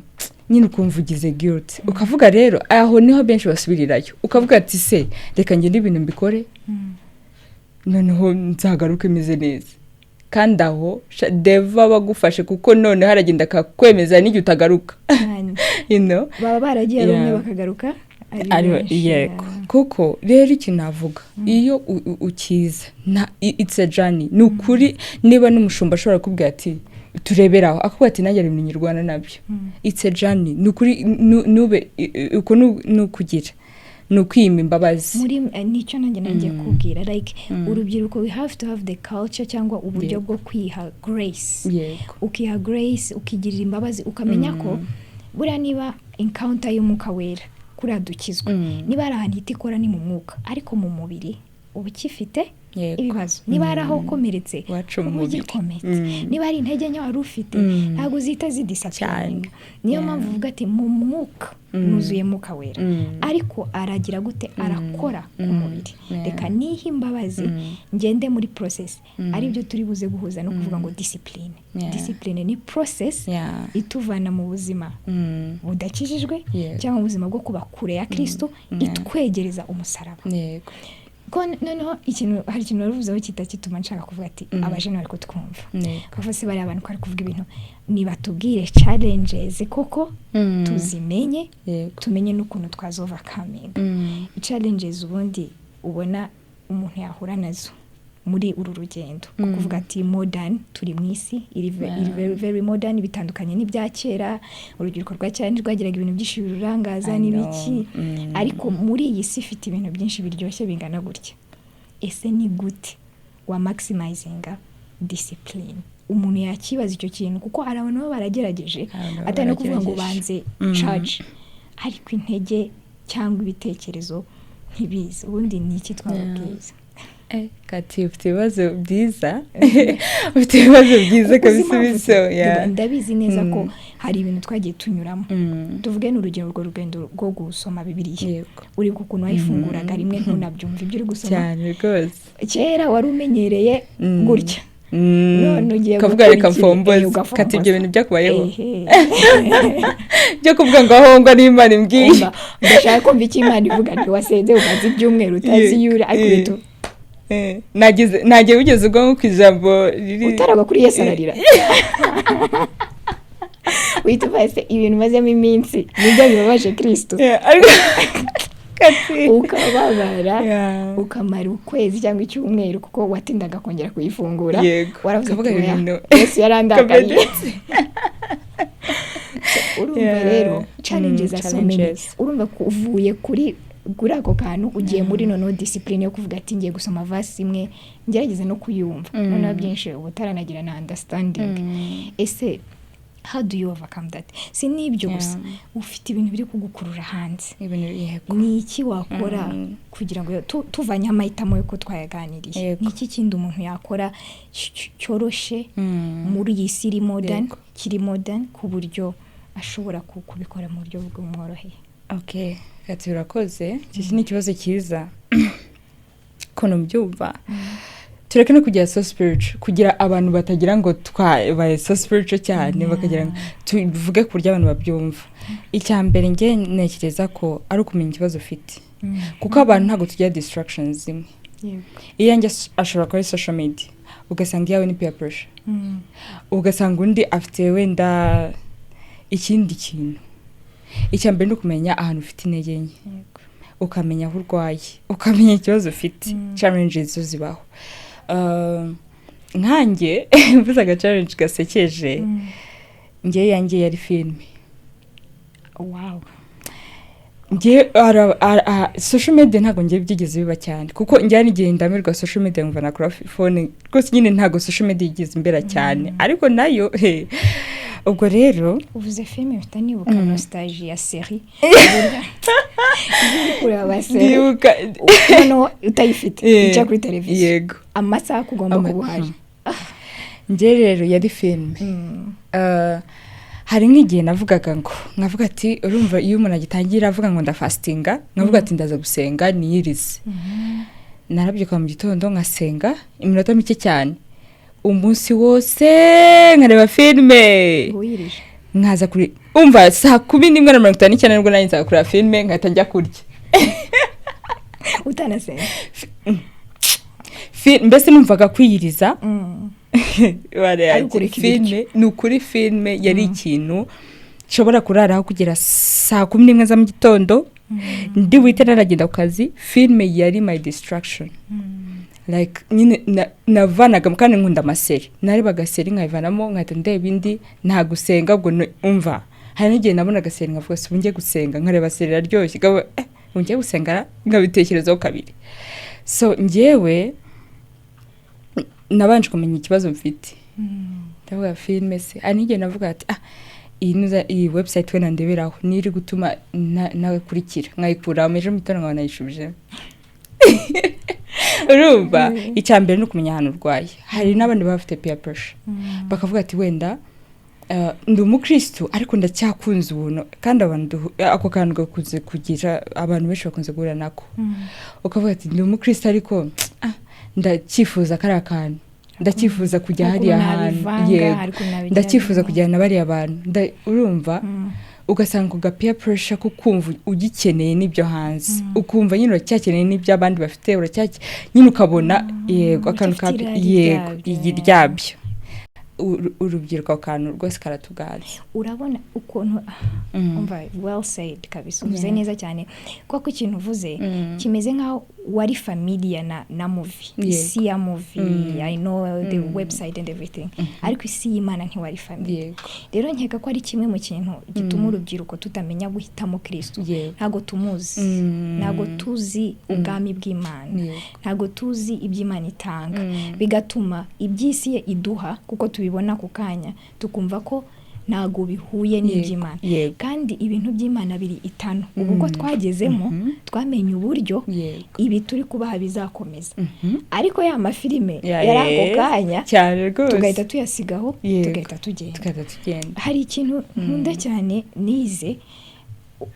nyine ukumva ugize guilt, ukavuga rero aho niho benshi basubirirayo, ukavuga ati: "Se reka ngende ibintu mbikore, noneho nzagaruke meze neza." Kandi aho devil aba agufashe, kuko noneho aragenda akakwemeza n'igihe utagaruka. Cyane. Baba baragiye ari umwe, bakagaruka ari benshi. Yego. Kuko rero ikintu navuga, iyo ukiza it's a journey, ni ukuri. Niba n'umushumba ashobora kukubwira ati: "Turebere aho," akakubwira ati: "Nanjye hari ibintu nyirwana nabyo." It's a journey, ni ukuri. Nube uko ni ukugira, ni ukwima imbabazi. Muri nicyo nanjye nanjye kubwira, like urubyiruko, we have to have the culture cyangwa uburyo bwo kwiha grace. Ukiha grace, ukigirira imbabazi, ukamenya ko buriya niba encounter y'Umwuka Wera kuriya dukizwa, niba hari ahantu ihita ikora ni mu mwuka, ariko mu mubiri uba ukifite ibibazo. Niba hari aho ukomeretse, Iwacu mu uba mubiri. ugikometse. Niba hari intege nke wari ufite, ntabwo zihita zidisappearinga. Niyo mpamvu uvuga ati: "Mu mwuka nuzuye Mwuka Wera," ariko aragira gute? Arakora ku mubiri. Reka nihe imbabazi, ngende muri process, aribyo turi buze guhuza no kuvuga ngo discipline. Discipline ni process ituvana mu buzima budakijijwe cyangwa mu buzima bwo kuba kure ya Kristo, itwegereza umusaraba. Ko noneho ikintu, hari ikintu waruvuzeho kita kituma nshaka kuvuga ati abajene bari kutwumva, kuva se bariya abantu ko bari kuvuga ibintu, nibatubwire challenges koko, tuzimenye, tumenye n'ukuntu twazovercominga challenges. Ubundi ubona umuntu yahura nazo muri uru rugendo, kuvuga ati modern, turi mu isi iri iri very, very modern, bitandukanye n'ibya kera. Urubyiruko rwa kera ntirwagiraga ibintu byinshi birurangaza I know. n'ibiki, ariko muri iyi si ifite ibintu byinshi biryoshye bingana gutya, ese ni gute wa maximizinga discipline? Umuntu yakibaza icyo kintu, kuko hari abantu baba baragerageje, Hari abantu baba atari no kuvuga ngo baragerageje. banze church, ariko intege cyangwa ibitekerezo ntibizi. Ubundi ni iki twababwiza? Kati, ufite ibibazo byiza, ufite ibibazo byiza Uzi kabisa. impamvu? Biso yeah. Ndabizi neza ko hari ibintu twagiye tunyuramo. Tuvuge n'urugero, urwo rugendo rwo gusoma Bibiliya, uri ukuntu wayifunguraga rimwe ntunabyumva ibyo uri gusoma. Cyane rwose. Kera wari umenyereye gutya, none ugiye Ukavuga reka gukora iki? mfomboze. Ugafomboza. Kati, ibyo bintu byakubayeho byo kuvuga ngo aho ngo n'Imana imbwiye? Umva, ndashaka kumva icyo Imana ivuga. Ntiwasenze umaze ibyumweru utazi iyo uri, ariko uhita Nageze ntagiye wigeze ugwa nko ku ijambo riri utaragwa kuri Yesu ararira, uhita uvuga: "Se ibintu mazemo iminsi nibyo bibabaje Kristo?" Yeah, ariko Kati. Ukababara, ukamara ukwezi cyangwa icyumweru, kuko watindaga kongera kuyifungura. Waravuze Ukavuga ati: "Oya, ibintu Yesu yarandakariye." Kabedetse. Urumva rero challenges are so many. Challenges. Urumva ko uvuye kuri ako kantu ugiye muri noneho discipline yo kuvuga ati: "Ngiye gusoma verse imwe, ngerageze no kuyumva." Noneho byinshi uba utaranagira na understanding. Ese how do you overcome that? Si n'ibyo gusa, ufite ibintu biri kugukurura hanze. Ibintu, yego. Ni iki wakora kugira ngo tuvanye amahitamo y'uko twayaganiriye, ni iki kindi umuntu yakora cyoroshe muri iyi si iri modern, kiri modern, ku buryo ashobora kubikora mu buryo bumworoheye? Okay, Kati, urakoze. Iki ni ikibazo cyiza ukuntu mbyumva. Tureke no kugira so spiritual, kugira abantu batagira ngo twabaye so spiritual cyane, bakagira ngo tuvuge ku buryo abantu babyumva. Icya mbere njye ntekereza ko ari ukumenya ikibazo ufite, kuko abantu ntabwo tugira distractions zimwe. Iyanjye ashobora kuba ari social media, ugasanga iyawe ni peer pressure, ugasanga undi afite wenda Ikindi kintu, icya mbere ni ukumenya ahantu ufite intege nke, ukamenya aho urwaye, ukamenya ikibazo ufite. Challenges zo zibaho. Nkanjye mvuze aga challenge gasekeje, njye yanjye yari filime. Njye social media ntabwo ngiye byigeze biba cyane, kuko njye hari igihe ndamirwa social media nkumva nakora phone rwose nyine. Ntabwo social media yigeze imbera cyane, ariko nayo he, ubwo rero Uvuze filime mpita nibuka nostalgie ya série. Kureba série Ndibuka noneho utayifite, ica kuri televiziyo, amasaha kugomba kuba uhari. Njye rero yari filime. Hari nk'igihe navugaga ngo, nkavuga ati, urumva iyo umuntu agitangira avuga ngo ndafastinga, nkavuga ati ndaza gusenga niyirize. Narabyuka mu gitondo nkasenga iminota mike cyane, umunsi wose nkareba filime. Wiyirije. Nkaza kuri, umva, saa 11:59 nibwo nanjye nza kureba filime, nkahita njya kurya. Utanasenga. Mbese numvaga kwiyiriza Ariko ureka ibiryo. Filime ni ukuri, filime yari ikintu nshobora kuraraho kugera saa 11 za mu gitondo, ndi buhite naragenda ku kazi. Filime yari my distraction, like nyine navanagamo, kandi nkunda amasérie, narebaga série nkayivanamo nkahita ndeba indi, nta gusenga. Ubwo umva, hari n'igihe nabonaga série nkavuga si ubu ngiye gusenga, nkareba série iraryoshye, nkaba, ubu ngiye gusenga, nkabitekerezaho kabiri. So njyewe nabanje kumenya ikibazo mfite, ndavuga filime se, hari n'igihe navuga ati ah, iyi iyi website wenda ndeberaho niyo iri gutuma nakurikira, nkayikuramo, ejo mu gitondo nkaba nayishubijemo. Urumva, icya mbere ni ukumenya ahantu urwaye. Hari n'abandi baba bafite peer pressure, bakavuga ati wenda ndi umukristu ariko ndacyakunze ubuntu. Kandi abantu ako kantu gakunze kugira, abantu benshi bakunze guhura nako, ukavuga ati ndi umukristu ariko ndacyifuza kariya kantu, ndacyifuza kujya Hari hariya ukuntu hantu. nabivanga, Yego. hari ukuntu nabigira Ndacyifuza bimwe. kujyana na bariya bantu. Urumva, ugasanga ku peer pressure ko kumva ugikeneye n'ibyo hanze, ukumva nyine uracyakeneye n'ibyo abandi bafite, nyine ukabona, yego, akantu ka Uracyafite irari yego ryabyo. Iyi ryabyo. Urubyiruko ako kantu rwose karatuganza. Urabona ukuntu, umva, well said kabisa, uvuze neza cyane, kuko ikintu uvuze kimeze nkaho wari familiar na movie, isi ya movie. I know the website and everything, ariko isi y'Imana ntiwari familiar. Rero nkeka ko ari kimwe mu kintu gituma urubyiruko tutamenya guhitamo Kristo. Ntabwo tumuzi, ntabwo tuzi ubwami bw'Imana, ntabwo tuzi iby'Imana itanga, bigatuma iby'isi ye iduha, kuko tubibona ako kanya tukumva ko ntabwo bihuye n'iby'Imana. Kandi ibintu by'Imana biri itanu ubu ubwo twagezemo, twamenye uburyo ibi turi kubaha bizakomeza, ariko ya mafilime yari ako kanya Cyane rwose. tugahita tuyasigaho, tugahita tugenda. Tugahita tugenda. Hari ikintu nkunda cyane nize.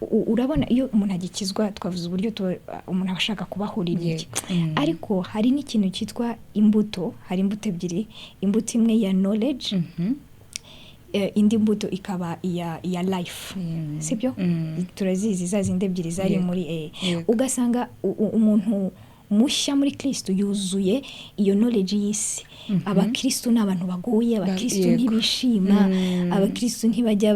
Urabona iyo umuntu agikizwa, twavuze uburyo umuntu aba ashaka kubahurira iki, ariko hari n'ikintu cyitwa imbuto. Hari imbuto ebyiri: imbuto imwe ya knowledge, indi mbuto ikaba iya life, sibyo? Turazizi za zindi ebyiri zari muri ugasanga umuntu mushya muri Kristo yuzuye iyo knowledge y'isi: abakristo ni abantu bagoye, abakristo ntibishima, abakristo ntibajya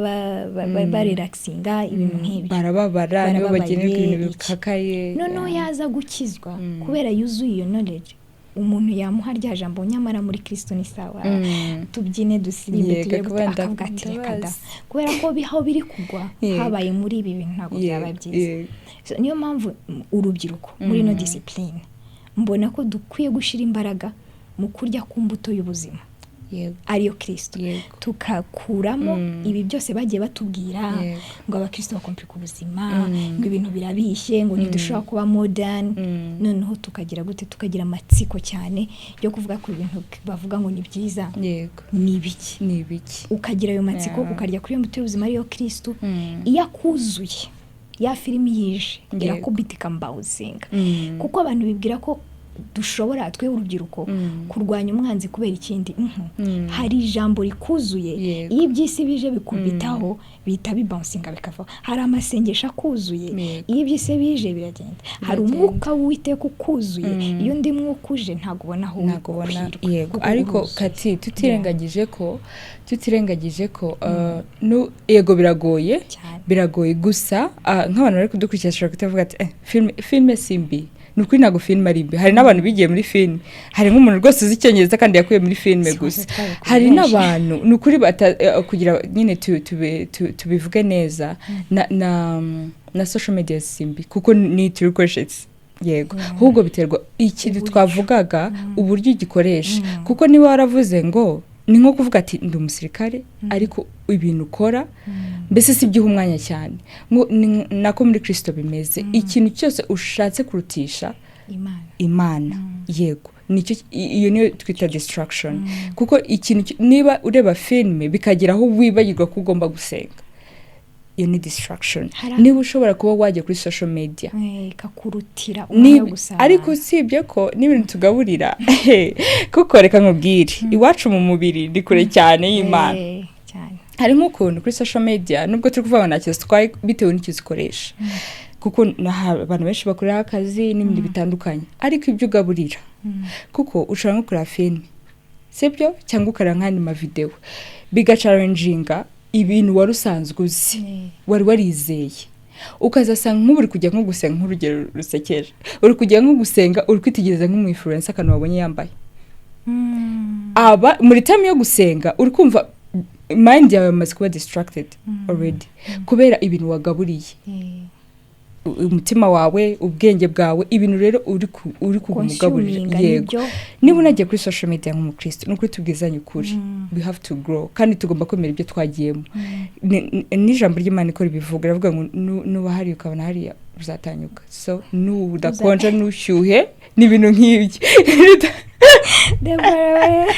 barelaxinga, ibintu nk'ibyo. Barababara, nibo Barababaye, bagenerwa ibintu iki. bikakaye. Noneho yaza gukizwa, kubera yuzuye iyo knowledge, umuntu yamuha rya jambo, nyamara muri Kristo ni sawa, tubyine, dusirimbe, tujye kuba akavuga ati reka da, ndabazi. kubera ko aho biri kugwa habaye muri ibi bintu ntabwo byaba byiza. So, niyo mpamvu urubyiruko muri ino discipline mbona ko dukwiye gushyira imbaraga mu kurya ku mbuto y'ubuzima, ariyo Kristo, tukakuramo ibi byose bagiye batubwira ngo abakristo bakomplika ubuzima, ngo ibintu birabishye, ngo ntidushobora kuba modern. Noneho tukagira gute? Tukagira amatsiko cyane yo kuvuga ku bintu bavuga ngo ni byiza, ni ibiki? Ni ibiki? Ukagira ayo matsiko, ukarya kuri iyo mbuto y'ubuzima ariyo Kristo. Iyo akuzuye, ya filimi yije irakubita ikambawuzinga, kuko abantu bibwira ko Dushobora twe urubyiruko kurwanya umwanzi kubera ikindi. Hari ijambo rikuzuye. Iyo iby'isi bije bikubitaho, bihita bibouncinga bikavaho. Hari amasengesho akuzuye. Iyo iby'isi bije biragenda. Hari Biragenda. umwuka w'Uwiteka ukuzuye. Iyo undi mwuka uje, ntabwo ubona aho Ntabwo ubona. ukwirwa, kuko Ariko uruzuye. Kati, tutirengagije ko yego, biragoye. Cyane. Biragoye gusa, nk'abantu bari kudukurikira bashobora kutavuga ati: "Filime si mbi." Ni ukuri, ntabwo filime ari mbi. Hari n'abantu bigiye muri filime, hari nk'umuntu rwose uzi Icyongereza kandi yakuye muri filime Si gusa. hose twabikuye Hari benshi. n'abantu, ni ukuri, kugira nyine tubivuge neza, na social media si mbi, kuko ni tubikoresha, yego. Ahubwo biterwa ikintu Uburyo. twavugaga, uburyo ugikoresha, kuko niba waravuze ngo ni nko kuvuga ati: "Ndi umusirikare," ariko ibintu ukora mbese si by'uha umwanya cyane. Nako muri Kirisito bimeze. Ikintu cyose ushatse kurutisha Imana, Imana, yego, nicyo iyo niyo twita distraction. Kuko ikintu niba ureba filime bikagera aho wibagirwa ko ugomba gusenga, iyo ni distraction. Niba ushobora kuba wajya kuri social media ikakurutira umwanya wo gusabana. Ariko usibye ko n'ibintu tugaburira, kuko reka nkubwire, iwacu mu mubiri ni kure cyane y'Imana. Cyane. Hari nk'ukuntu kuri social media, nubwo turi kuvuga ngo nta kintu zitwaye bitewe n'icyo zikoresha, kuko abantu benshi bakoreraho akazi n'ibindi bitandukanye, ariko ibyo ugaburira, kuko ushobora nko kureba filime, sibyo, cyangwa ukareba nk'andi mavidewo, bigachallenginga ibintu wari usanzwe uzi, wari warizeye, ukazasanga nk'ubu uri kujya nko gusenga, nk'urugero rusekeje, uri kujya nko gusenga uri kwitegereza nk'umu-influencer akantu wabonye yambaye. Aba muri time yo gusenga, uri kumva mind yawe yamaze kuba distracted already kubera ibintu wagaburiye umutima wawe, ubwenge bwawe, ibintu rero uri kumugaburira. Consuminga. Yego. Nibyo. Niba unagiye kuri social media nk'umukristo, ni ukuri tubwizanye ukuri, we have to grow, kandi tugomba kwemera ibyo twagiyemo. N'ijambo ry'Imana iko ribivuga, rivuga ngo nuba hariya ukabona hariya uzatanyuka, so nudakonja ntushyuhe, ni ibintu nk'ibyo. Deborah we.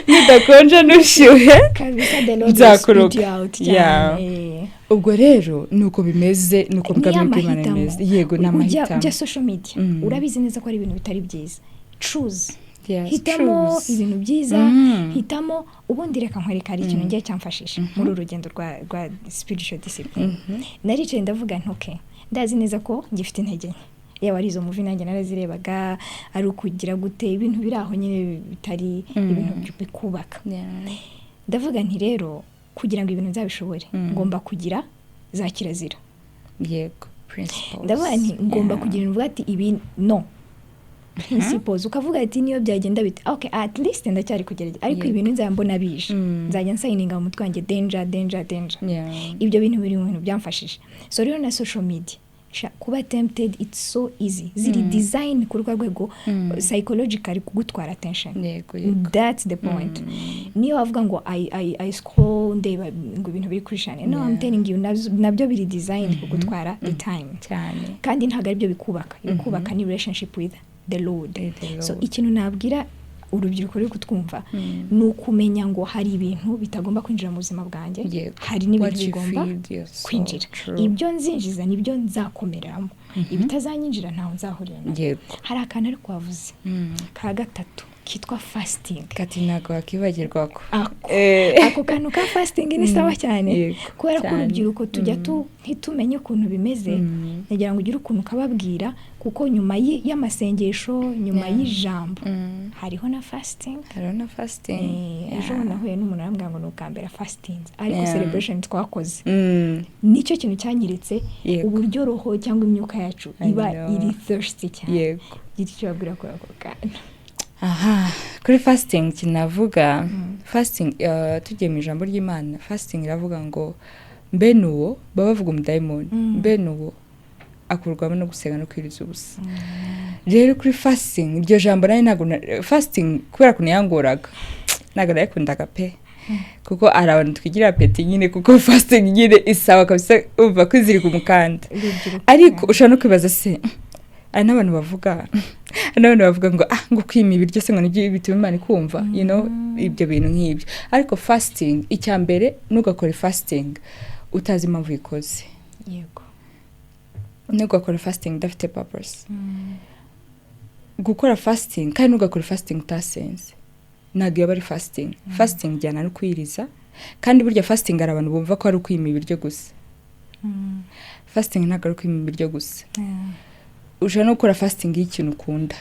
Nudakonja ntushyuhe, Kabisa, the Lord will nzakuroga. spit you out cyane. Ubwo rero ni uko bimeze, ni uko Ni bwami bw'Imana amahitamo. bimeze. Yego, ni Ujya amahitamo. ujya social media, urabizi neza ko ari ibintu bitari byiza, choose. Yes, Hitamo choose. ibintu byiza. Hitamo. Ubundi reka nkwereka, hari ikintu ngiye cyamfashije muri uru rugendo rwa spiritual discipline. Naricaye ndavuga nti: "Okay, ndazi neza ko ngifite intege nke." Yaba ari izo movie nanjye narazirebaga, ari ukugira gute, ibintu biri aho nyine bitari ibintu bikubaka. Ndavuga nti: "Rero kugira ngo ibintu nzabishobore, ngomba kugira za kirazira." Yego, principles. Ndavuga nti ngomba kugira uvuga ati: "Ibi no principles." Ukavuga ati: "Niyo byagenda bite, okay, at least ndacyari kugerageza, ariko ibintu nzajya mbona bije, nzajya nsigninga mu mutwe wanjye: danger, danger, danger." Ibyo bintu biri mu bintu byamfashije. So rero na social media, kuba tempted, it's so easy. Ziri design ku rwa rwego psychologically kugutwara attention. yego yego That's the point. Niyo wavuga ngo I scroll, ndeba ngo ibintu biri kuri channel, no, I'm telling you, nabyo biri designed kugutwara the time. Kandi ntabwo aribyo bikubaka. Ibikubaka ni relationship with the Lord. With the So Lord. ikintu nabwira urubyiruko ruri kutwumva ni ukumenya ngo hari ibintu bitagomba kwinjira mu buzima bwanjye, hari n'ibintu What you bigomba feed your soul. kwinjira. True. Ibyo nzinjiza nibyo nzakomeramo, ibitazanyinjira ntaho nzahurira nabyo. Hari akantu ariko wavuze ka gatatu kitwa fasting. Kati, ntabwo wakibagirwa ko Ako, ako kantu ka fasting ni sawa cyane, kubera ko urubyiruko tujya ntitumenye ukuntu bimeze. Nagira ngo ugire ukuntu ukababwira, kuko nyuma y'amasengesho, nyuma y'ijambo, hariho na fasting. Hariho na fasting. Ejo nahuye n'umuntu arambwira ngo ni ubwa mbere fasting, ariko celebration twakoze nicyo kintu cyanyeretse uburyo roho cyangwa imyuka yacu I iba know. iri thirsty cyane. Gira icyo babwira kuri ako kantu. Aha kuri fasting, kinavuga fasting, tugiye mu ijambo ry'Imana, fasting iravuga ngo mbene uwo baba bavuga umudayimoni, mbene uwo akurwamo no gusenga no kwiriza ubusa. Rero kuri fasting, iryo jambo nayo ntabwo fasting, kubera ukuntu yangoraga, ntabwo nayikundaga pe, kuko hari abantu twigira appétit nyine, kuko fasting nyine isaba kabisa umva kwizirika umukanda. Urubyiruko. Ariko ushobora no kwibaza se, hari n'abantu bavuga ngo ngo kwima ibiryo se ngo nibyo bituma Imana ikumva, ibyo bintu nk'ibyo. Ariko fasting, icya mbere, ntugakore fasting utazi impamvu uyikoze. Ntugakore fasting udafite purpose. Gukora fasting, kandi ntugakore fasting utasenze, ntabwo yaba ari fasting. Fasting ijyana no kwiriza, kandi burya fasting hari abantu bumva ko ari ukwima ibiryo gusa. Fasting ntabwo ari ukwima ibiryo gusa. Ushobora no gukora fasting y'ikintu ukunda.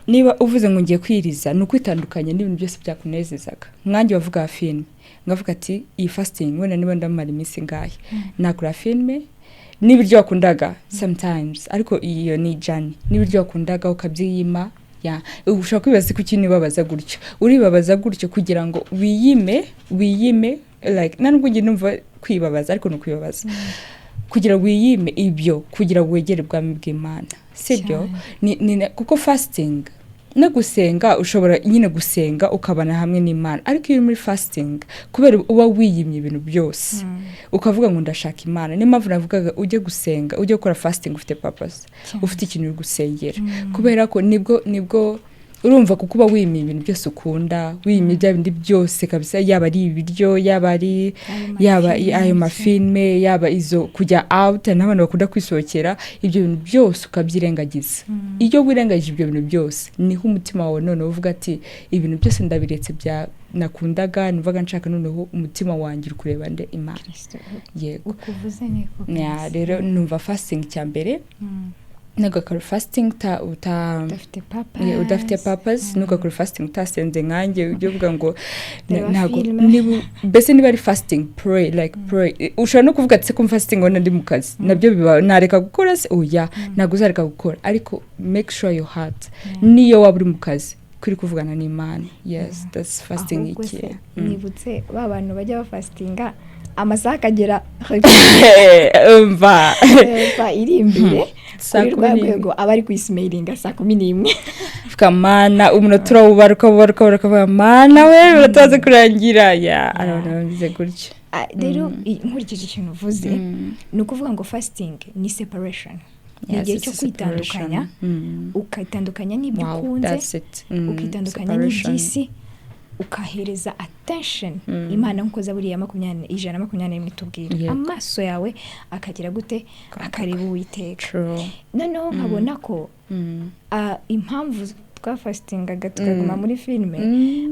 Niba uvuze ngo ngiye kwiriza, ni ukwitandukanya n'ibintu byose byakunezezaga. Nkanjye wavuga filime, ngavuga ati iyi fasting wenda niba ndamara iminsi ingahe, nakora filime n'ibiryo wakundaga sometimes, ariko iyo ni journey, n'ibiryo wakundaga ukabyiyima. Ya, ushobora kwibaza kuki nibabaza gutyo. Uribabaza gutyo kugira ngo wiyime, wiyime, like nta nubwo njye numva kwibabaza, ariko ni ukwibabaza kugira ngo wiyime ibyo, kugira ngo wegere ubwami bw'Imana, sibyo? Ni kuko fasting no gusenga, ushobora nyine gusenga ukabana hamwe n'Imana, ariko iyo uri muri fasting, kubera uba wiyimye ibintu byose, ukavuga ngo ndashaka Imana. Niyo mpamvu navugaga ujye gusenga, ujye gukora fasting ufite purpose, ufite ikintu uri gusengera, kubera ko nibwo urumva, kuko uba wimye ibintu byose ukunda, wimye bya bindi byose kabisa, yaba ari ibiryo, yaba ari yaba ayo mafilme, yaba izo kujya out n'abantu bakunda kwisohokera, ibyo bintu byose ukabyirengagiza. Iyo wirengagije ibyo bintu byose, niho umutima wawe noneho uvuga ati ibintu byose ndabiretse bya nakundaga, numvaga nshaka, noneho umutima wanjye uri kureba nde? Imana. Yego. Ukuvuze niko. Ya, rero numva fasting cya mbere, ntugakore fasting uta udafite purpose. Yeah, udafite purpose. Ntugakore fasting utasenze. Nkanjye ujye uvuga ngo Reba ntabwo filime. Niba mbese niba ari fasting, pray, like pray. Ushobora no kuvuga ati se ko fasting ubona ndi mu kazi, nabyo biba, nareka gukora se? Oya, ntabwo uzareka gukora, ariko make sure your heart, niyo waba uri mu kazi, kuri kuvugana n'Imana. Yes, that's fasting. Ahubwo Iki se nibutse ba bantu bajya bafastinga, amasaha akagera Umva. Eva iri imbere Saa kuri kumi rwa n'imwe. rwego aba ari kuyismellinga saa 11. Vuga Mana, umunota urawubara, ukawubara, ukawubara, ukavuga Mana we, birataza kurangira. Ya, abantu bameze gutyo. Ah, rero nkurikije ikintu uvuze, ni ukuvuga ngo fasting ni separation, ni igihe cyo kwitandukanya, ukitandukanya n'ibyo ukunze, ukitandukanya n'iby'isi, ukahereza attention Imana, nk'uko Zaburi ya makumyabiri 121 itubwira. Amaso yawe akagira gute? Akareba Uwiteka. Noneho nkabona ko impamvu twafastingaga tukaguma muri filime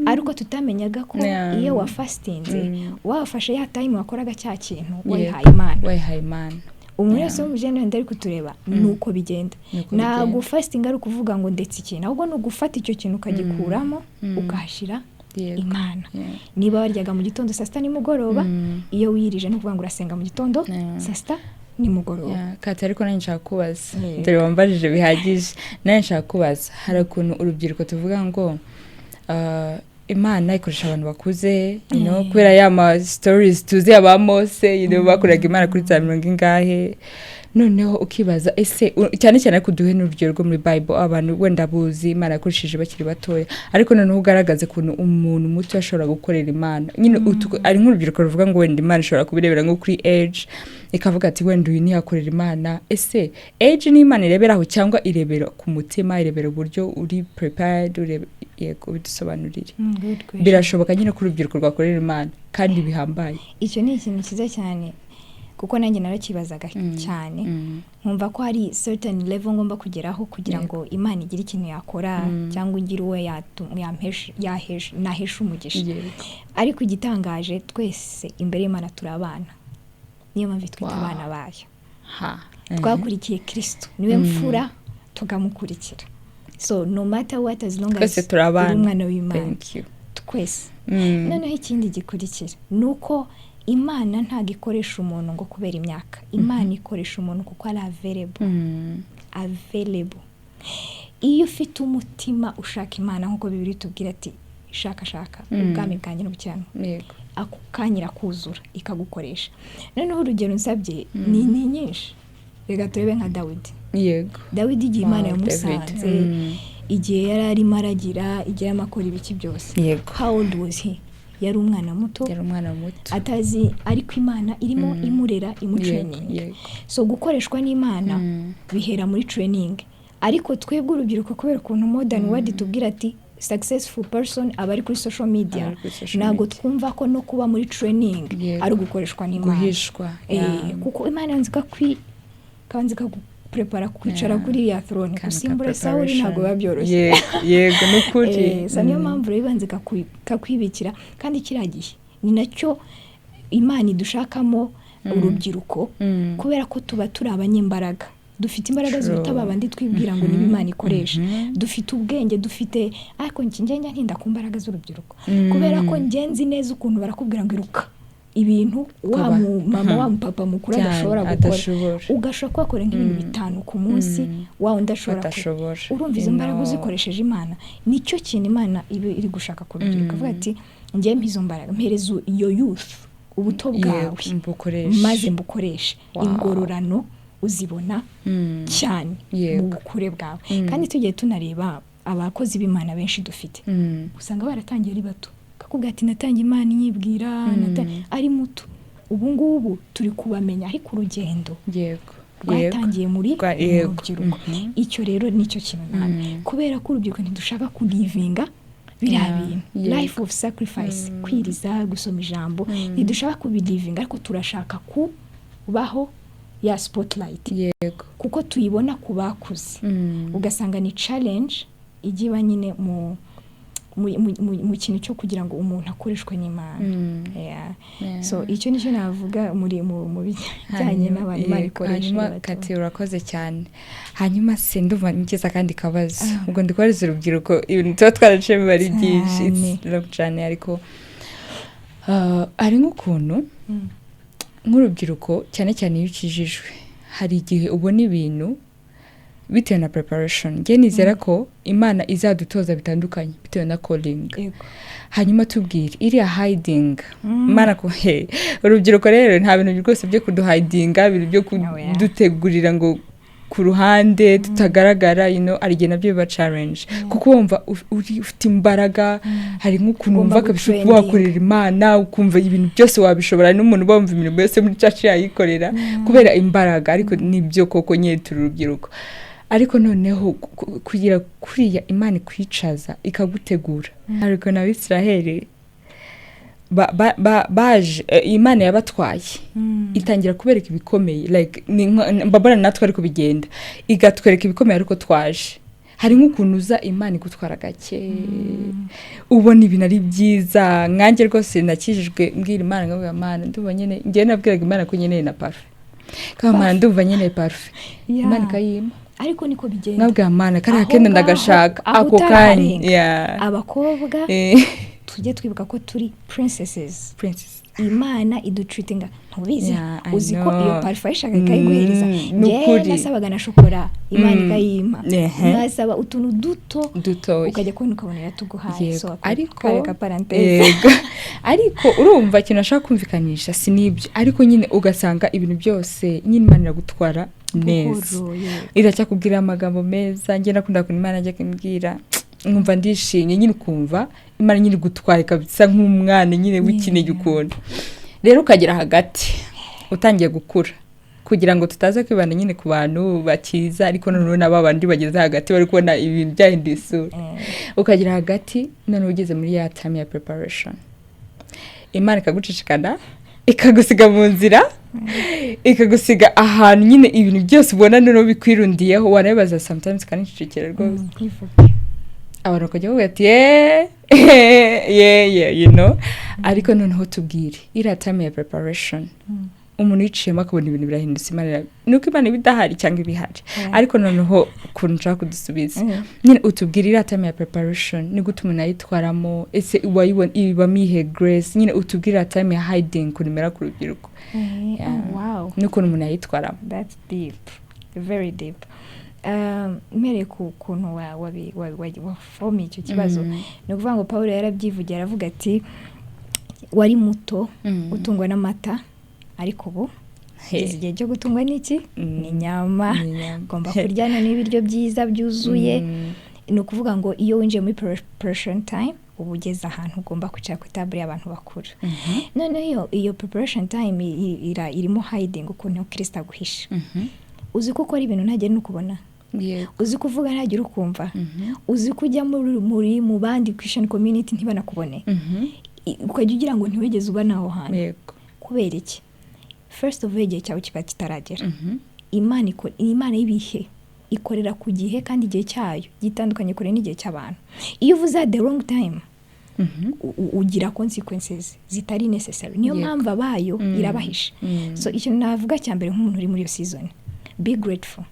ariko tutamenyaga ko iyo wafastinze, wafashe ya time wakoraga cya kintu, wayihaye Imana. Wayihaye Imana. Umuntu wese wo mu jene wenda ari kutureba, ni uko bigenda. Ni uko Ntabwo bigenda. fasting ari ukuvuga ngo ndetse ikintu, ahubwo ni ugufata icyo kintu ukagikuramo, ukahashyira Imana. Niba waryaga mu gitondo, saa sita, nimugoroba, iyo wirije ni ukuvuga ngo urasenga mu gitondo, saa sita, nimugoroba. Yeah, Kati, ariko nanjye nshaka kubaza. Yego. Dore wambajije bihagije, nanjye nshaka kubaza. Hari ukuntu urubyiruko tuvuga ngo Imana ikoresha abantu bakuze, kubera ya ma stories tuzi aba Mose, bakoraga Imana kuri za mirongo ingahe. Noneho ukibaza ese cyane cyane, ariko duhe n'urugero rwo muri Bible, abantu wenda buzi Imana yakoresheje bakiri batoya, ariko noneho ugaragaze ukuntu umuntu muto ashobora gukorera Imana nyine. Ari nk'urubyiruko ruvuga ngo wenda Imana ishobora kubirebera nko kuri age, ikavuga ati wenda uyu ntiyakorera Imana. Ese age ni Imana ireberaho, cyangwa irebera ku mutima, irebera uburyo uri prepared? Urebe, yego, bidusobanurire. Good question. Birashoboka nyine ko urubyiruko rwakorera Imana kandi bihambaye? Icyo ni ikintu cyiza cyane, kuko nanjye narakibazaga cyane, nkumva ko hari certain level ngomba kugeraho kugira ngo Imana igire ikintu yakora, cyangwa igire uwo nahesha umugisha. Ariko igitangaje, twese imbere y'Imana turi abana, niyo mpamvu twita abana bayo. Twakurikiye Kirisito, niwe mfura, tukamukurikira. So no matter what, as long as Twese turi abana. uri umwana w'Imana. Thank you. Twese. Noneho ikindi gikurikira ni uko Imana ntabwo ikoresha umuntu ngo kubera imyaka. Imana ikoresha umuntu kuko ari available. Available. Iyo ufite umutima ushaka Imana, nk'uko Bibiliya itubwira ati shaka, shaka ubwami bwanjye n'ubukiranuka, ako kanya irakuzura, ikagukoresha. Noneho urugero nsabye ni nyinshi, reka turebe nka Dawidi. Dawidi, igihe Imana Wow, David. yamusanze, igihe yari arimo aragira, igihe yarimo akora ibiki byose, how old was he? Yari umwana muto. Yari umwana muto. Atazi, ariko Imana irimo imurera, imutraining. So gukoreshwa n'Imana bihera muri training. Ariko twebwe urubyiruko, kubera ukuntu modern world itubwira ati successful person aba ari kuri social media, Aba ari kuri social ntabwo media. twumva ko no kuba muri training ari ugukoreshwa n'Imana. Guhishwa. Kuko Imana yanze ikabanza iraguprepara kwicara kuri ya throne. Akantu ka Gusimbura Sawuli ntabwo biba byoroshye. Yego, ni ukuri. So niyo mpamvu rero ibanza ikakwibikira, kandi kiriya gihe ni nacyo Imana idushakamo urubyiruko, kubera ko tuba turi abanyembaraga, dufite imbaraga ziruta ba bandi twibwira ngo niba Imana ikoresha. Dufite ubwenge, dufite, ariko njye njya ntinda ku mbaraga z'urubyiruko, kubera ko njye nzi neza ukuntu barakubwira ngo iruka ibintu wa mu mama, wa mupapa mukuru adashobora gukora, Adashobora. ugashobora kuhakora nk'ibintu 5 ku munsi, wa undi ashobora Badashobora. Urumva izo mbaraga uzikoresheje Imana, nicyo kintu Imana iba iri gushaka ku rubyiruko, avuga ati: "Njye mpa izo mbaraga, mpereza iyo youth, ubuto bwawe, Mbukoreshe. maze mbukoreshe." Ingororano uzibona cyane mu bukure bwawe. Kandi tugiye tunareba abakozi b'Imana benshi dufite, usanga baratangiye ari bato, kakubwira ati: "Natangiye Imana inyibwira ari muto." Ubu ngubu turi kubamenya, ariko urugendo rwatangiye muri mu rubyiruko. Icyo rero nicyo kintu nawe, kubera ko urubyiruko ntidushaka kulivinga biriya bintu, life of sacrifice, kwiriza, gusoma ijambo, ntidushaka kubilivinga, ariko turashaka kubaho ya spotlight, kuko tuyibona ku bakuze. Ugasanga ni challenge ijya iba nyine mu kintu cyo kugira ngo umuntu akoreshwe n'Imana. So icyo nicyo navuga muri mu bijyanye n'abantu Imana ikoresha Hanyuma bato. Kati, urakoze cyane. Hanyuma se ndumva ngize akandi kabazo. Ubwo ndi kubariza urubyiruko, ibintu tuba twaraciye biba ari byinshi. Cyane. It's long cyane, ariko hari nk'ukuntu nk'urubyiruko, cyane cyane iyo ukijijwe, hari igihe ubona ibintu bitewe na preparation. Njye nizera ko Imana izadutoza bitandukanye bitewe na calling. Hanyuma tubwire iriya hiding. Imana ko he urubyiruko rero nta bintu rwose byo kuduhidinga, ibintu byo kudutegurira ngo ku ruhande tutagaragara, hari igihe nabyo biba challenge, kuko wumva uri ufite imbaraga, hari nk'ukuntu Ugomba wumva kabisa gutrendinga. wakorera Imana, ukumva ibintu byose wabishobora, n'umuntu uba wumva imirimo yose muri church yayikorera kubera imbaraga. Ariko nibyo koko nyine turi urubyiruko, ariko noneho kugira kuriya Imana ikwicaza ikagutegura. Ariko na Abisiraheli baje, Imana yabatwaye, itangira kubereka ibikomeye, like mbabona natwe ariko bigenda igatwereka ibikomeye, ariko twaje hari nk'ukuntu uza Imana igutwara gake, ubona ibintu ari byiza. Nkanjye rwose nakijijwe mbwira Imana, nkavuga: "Imana, ndumva nyine." Njyewe nabwiraga Imana ko nkeneye na parufe, kaba: "Mana, ndumva nkeneye parufe." Imana ikayimpa. Ariko niko bigenda. Nkabwira: "Mana, kariya Aho kenda ngaho, ndagashaka." aho Ako kanya. utararenga. Abakobwa, tujye twibuka ko turi princesses. Princess. Imana idutreatinga, ntubizi? Yeah, I Uzi ko know. iyo parufe ayishaka ikayiguhereza? Ni Njyewe ukuri. nasabaga na shokora, Imana ikayimpa. Nkasaba utuntu duto, Dutoya. ukajya kubona ukabona iratuguhaye. Yego, So ako ariko kari ka parenthèse. Yego, ariko urumva ikintu ashaka kumvikanisha si n'ibyo, ariko nyine ugasanga ibintu byose nyine Imana iragutwara neza. Buhoro, yego. Iracyakubwira amagambo meza. Njye nakunda kuntu Imana ajya kumbwira nkumva ndishimye nyine, ukumva Imana nyine igutwara ikabisa nk'umwana nyine w'ikinege. Ukuntu rero ukagera hagati utangiye gukura, kugira ngo tutaza kwibanda nyine ku bantu bakiza, ariko noneho na ba bandi bageze hagati bari kubona ibintu byahinduye isura. Ukagera hagati noneho ugeze muri ya time ya preparation, Imana ikagucicikana, ikagusiga mu nzira, ikagusiga ahantu nyine ibintu byose ubona noneho bikwirundiyeho, wanabibaza sometimes ikanicecekera rwose. Ntivuge. Abantu bakajya bavuga ati: "Ye ye ye." Ariko noneho tubwire iriya time ya preparation, umuntu yiciyemo akabona ibintu birahindutse, Imana ni uko Imana iba idahari cyangwa iba ihari? Ariko noneho ukuntu nshaka kudusubiza, nyine utubwire iriya time ya preparation, ni gute umuntu ayitwaramo? Ese wayibona ibamo iyihe grace? Nyine utubwire iriya time ya hiding ukuntu imera ku rubyiruko. Oh, wow. N'ukuntu umuntu ayitwaramo. That's deep, very deep. Mpereye ku kuntu wafomiye icyo kibazo, ni ukuvuga ngo Paul yarabyivugiye, aravuga ati: "Wari muto, utungwa n'amata, ariko ubu ugeze igihe cyo gutungwa n'iki?" Ni inyama. Ni inyama. Ugomba kurya none ibiryo byiza byuzuye. Ni ukuvuga ngo iyo winjiye muri preparation time, uba ugeze ahantu ugomba kwicara ku itabure y'abantu bakuru. Noneho iyo preparation time irimo hiding, ukuntu Kirisita aguhisha. Uzi ko ukora ibintu ntagire n'ukubona? Uzi ko uvuga ntagire ukumva? Uzi ko ujya muri mu bandi Christian community ntibanakubone? Ukajya ugira ngo ntiwigeze uba n'aho hantu. Kubera iki? First of all, igihe cyawe kiba kitaragera. Imana Imana y'ibihe ikorera ku gihe, kandi igihe cyayo gitandukanye kure n'igihe cy'abantu. Iyo uvuze at the wrong time, ugira consequences zitari necessary. Niyo mpamvu abayo irabahisha. So ikintu navuga cya mbere nk'umuntu uri muri iyo season, be grateful,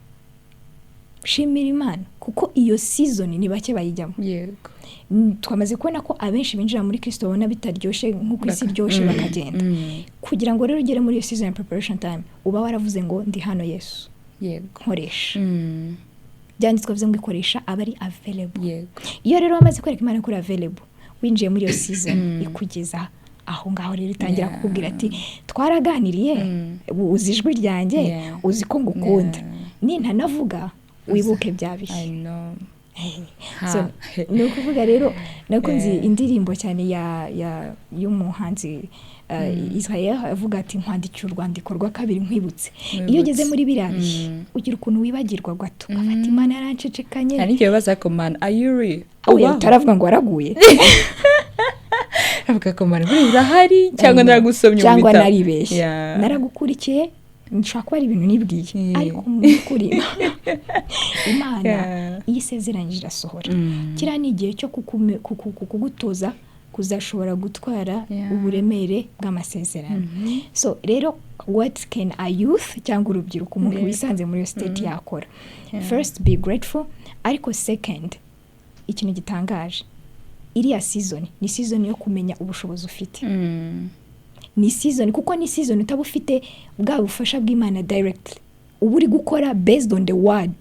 shimira Imana, kuko iyo season ni bake bayijyamo. Twamaze kubona ko abenshi binjira muri Kristo babona bitaryoshye nk'uko isi iryoshye, bakagenda. Kugira ngo rero ugere muri iyo season ya preparation time, uba waravuze ngo: "Ndi hano, Yesu, nkoresha." Byanditswe bivuze ngo ikoresha aba ari available. Iyo rero wamaze kwereka Imana ko uri available, winjiye muri iyo season, ikugeza aho ngaho rero itangira kukubwira ati: "Twaraganiriye, uzi ijwi ryanjye, uzi ko ngukunda, nintanavuga wibuke bya bihe." I know. So, ni ukuvuga rero nakunze indirimbo cyane ya y'umuhanzi Israel, avuga ati: "Nkwandikiye urwandiko rwa kabiri nkwibutse." Iyo ugeze muri biriya bihe, ugira ukuntu wibagirwa gato, ugafata Imana yarancecekanye. Hari n'igihe baza ko: "Man, are you real?" Oya, Ubaho. utaravuga ngo waraguye. Avuga ko: "Man, buriya urahari cyangwa naragusomye mu cyangwa bitabo?" naribeshye, naragukurikiye, nshobora kuba ari ibintu nibwiye, ariko mu by'ukuri Imana iyo isezeranyije irasohora. Kiriya ni igihe cyo kugutoza kuzashobora gutwara uburemere bw'amasezerano. So rero, what can a youth cyangwa urubyiruko, umuntu wisanze muri iyo state yakora? First, be grateful. Ariko second, ikintu gitangaje, iriya season ni season yo kumenya ubushobozi ufite. Ni season, kuko ni season utaba ufite bwa bufasha bw'Imana directly, uba uri gukora based on the word.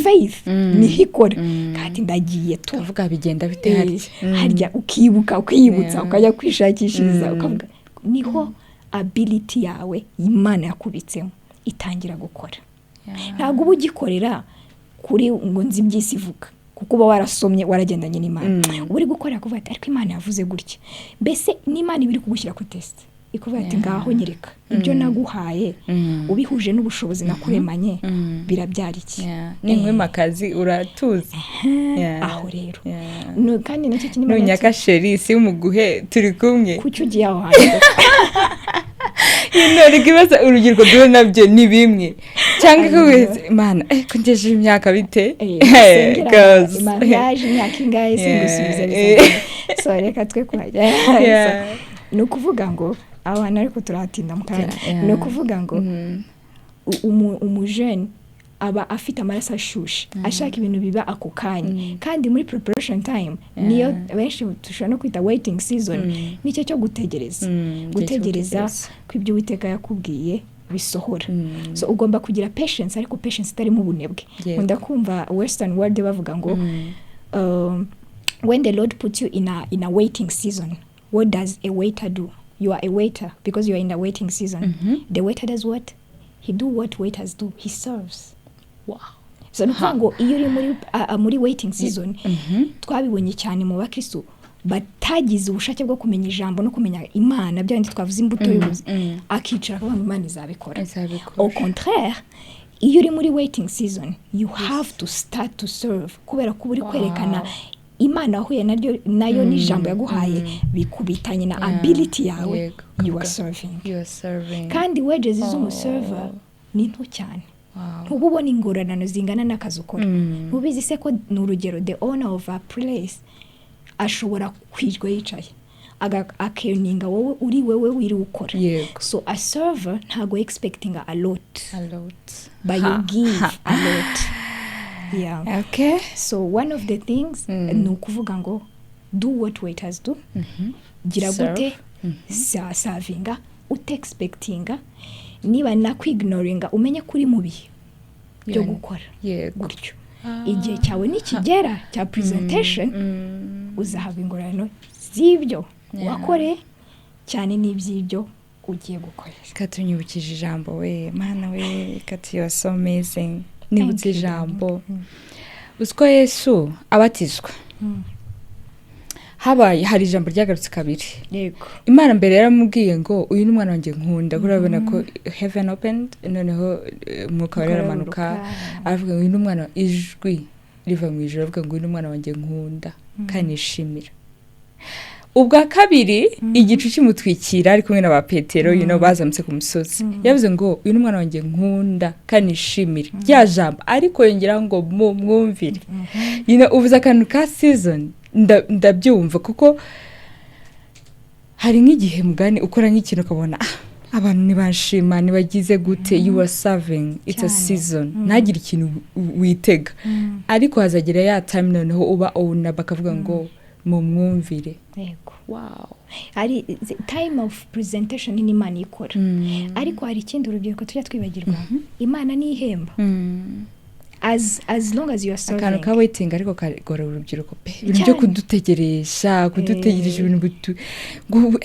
Faith niho ikora, kandi ndagiye tu. Ukavuga: "Bigenda bite harya?" Harya ukibuka, ukiyibutsa, ukajya kwishakishiriza, ukavuga niho ability yawe Imana yakubitsemo itangira gukora. Ntabwo uba ugikorera kuri ngo nzi iby'isi ivuga, kuko uba warasomye, waragendanye n'Imana. Uba uri gukora kuvuga ati: "Ariko Imana yavuze gutya." Mbese n'Imana iba iri kugushyira kuri test, ikuvuga ati: "Ngaho nyereka ibyo naguhaye, ubihuje n'ubushobozi nakuremanye, birabyara iki?" Ninkwimakazi uratuza. Aho rero kandi nacyo kintu Imana Nunyaka chéri, si umuguhe, turi kumwe. Kuki ugiye aho hantu? None ibibazo urubyiruko duhura nabyo ni bimwe cyangwa ko Imana ko ngejeje imyaka bite? Sengera Girls. mariage imyaka ingahe singusubiza? Bizagenda. So reka twe kuhajya. So, ni ukuvuga ngo abantu, ariko turahatinda mu kanya, ni ukuvuga ngo umujene aba afite amaraso ashushe, ashaka ibintu biba ako kanya. Kandi muri preparation time niyo benshi dushobora no kwita waiting season, nicyo cyo gutegereza, Igihe cyo gutegereza gutegereza. ko ibyo Uwiteka yakubwiye bisohora. So ugomba kugira patience, ariko patience itarimo ubunebwe. Nkunda kumva western world bavuga ngo when the Lord puts you in a waiting season, what does a waiter do? You are a waiter because you are in a waiting season. The waiter does what? He do what waiters do: he serves. So ni ukuvuga ngo iyo uri muri waiting season, twabibonye cyane mu bakristo batagize ubushake bwo kumenya ijambo no kumenya Imana, bya bindi twavuze, imbuto y'ubuzima, akicara akavuga ngo Imana izabikora. Izabikora. Au contraire, iyo uri muri waiting season, you have to start to serve, kubera ko uba uri kwerekana Imana wahuye naryo nayo n'ijambo yaguhaye bikubitanye na ability yawe. You are serving. You are serving. Kandi wages z'umuserver ni nto cyane. Ntuba ubona ingororano zingana n'akazi ukora. Ntubizi se ko, ni urugero, the owner of a place ashobora kwirwa yicaye akearninga, wowe uri wewe wiri ukora. So a server ntago expecting a lot, A lot. but you give a lot, yeah. So one of the things ni ukuvuga ngo do what waiters do. Gira Serve. gute? Servinga utexpectinga. Niba nakwignoringa, umenye ko uri mu bihe byo gukora gutyo. Igihe cyawe nikigera cya presentation, uzahabwa ingororano z'ibyo wakore cyane n'iby'ibyo ugiye gukoresha. Katunyibukije ijambo we, Mana we. Kati, you are so amazing. Nibutse you, ijambo. Uzi ko Yesu abatizwa habaye hari ijambo ryagarutse kabiri? Imana mbere yaramubwiye ngo: "Uyu ni umwana wanjye nkunda." Kuko urabona ko heaven opened, noneho Umwuka wera aramanuka, aravuga ngo: "Uyu ni umwana." Ijwi riva mu ijuru, aravuga ngo: "Uyu ni umwana wanjye nkunda kandi nishimira." Ubwa kabiri, igicu kimutwikira ari kumwe na ba Petero, bazamutse ku musozi, yavuze ngo: "Uyu ni umwana wanjye nkunda kandi nishimire." Rya jambo ariko yongeraho ngo: "Mwumvire." Uvuze akantu ka season, ndabyumva, kuko hari nk'igihe mugani ukora nk'ikintu ukabona, ah, abantu ntibashima, ntibagize gute. You are serving, it's a season. Ntagire ikintu witega, ariko hazagera ya time noneho uba owner, bakavuga ngo: "Mumwumvire." Wow. Hari time of presentation, ni Imana ikora. Ariko hari ikindi urubyiruko tujya twibagirwa: Imana ni ihemba as long as you are serving. Akantu ka waiting ariko kagora urubyiruko pe, ibintu byo kudutegeresha ibintu ngo,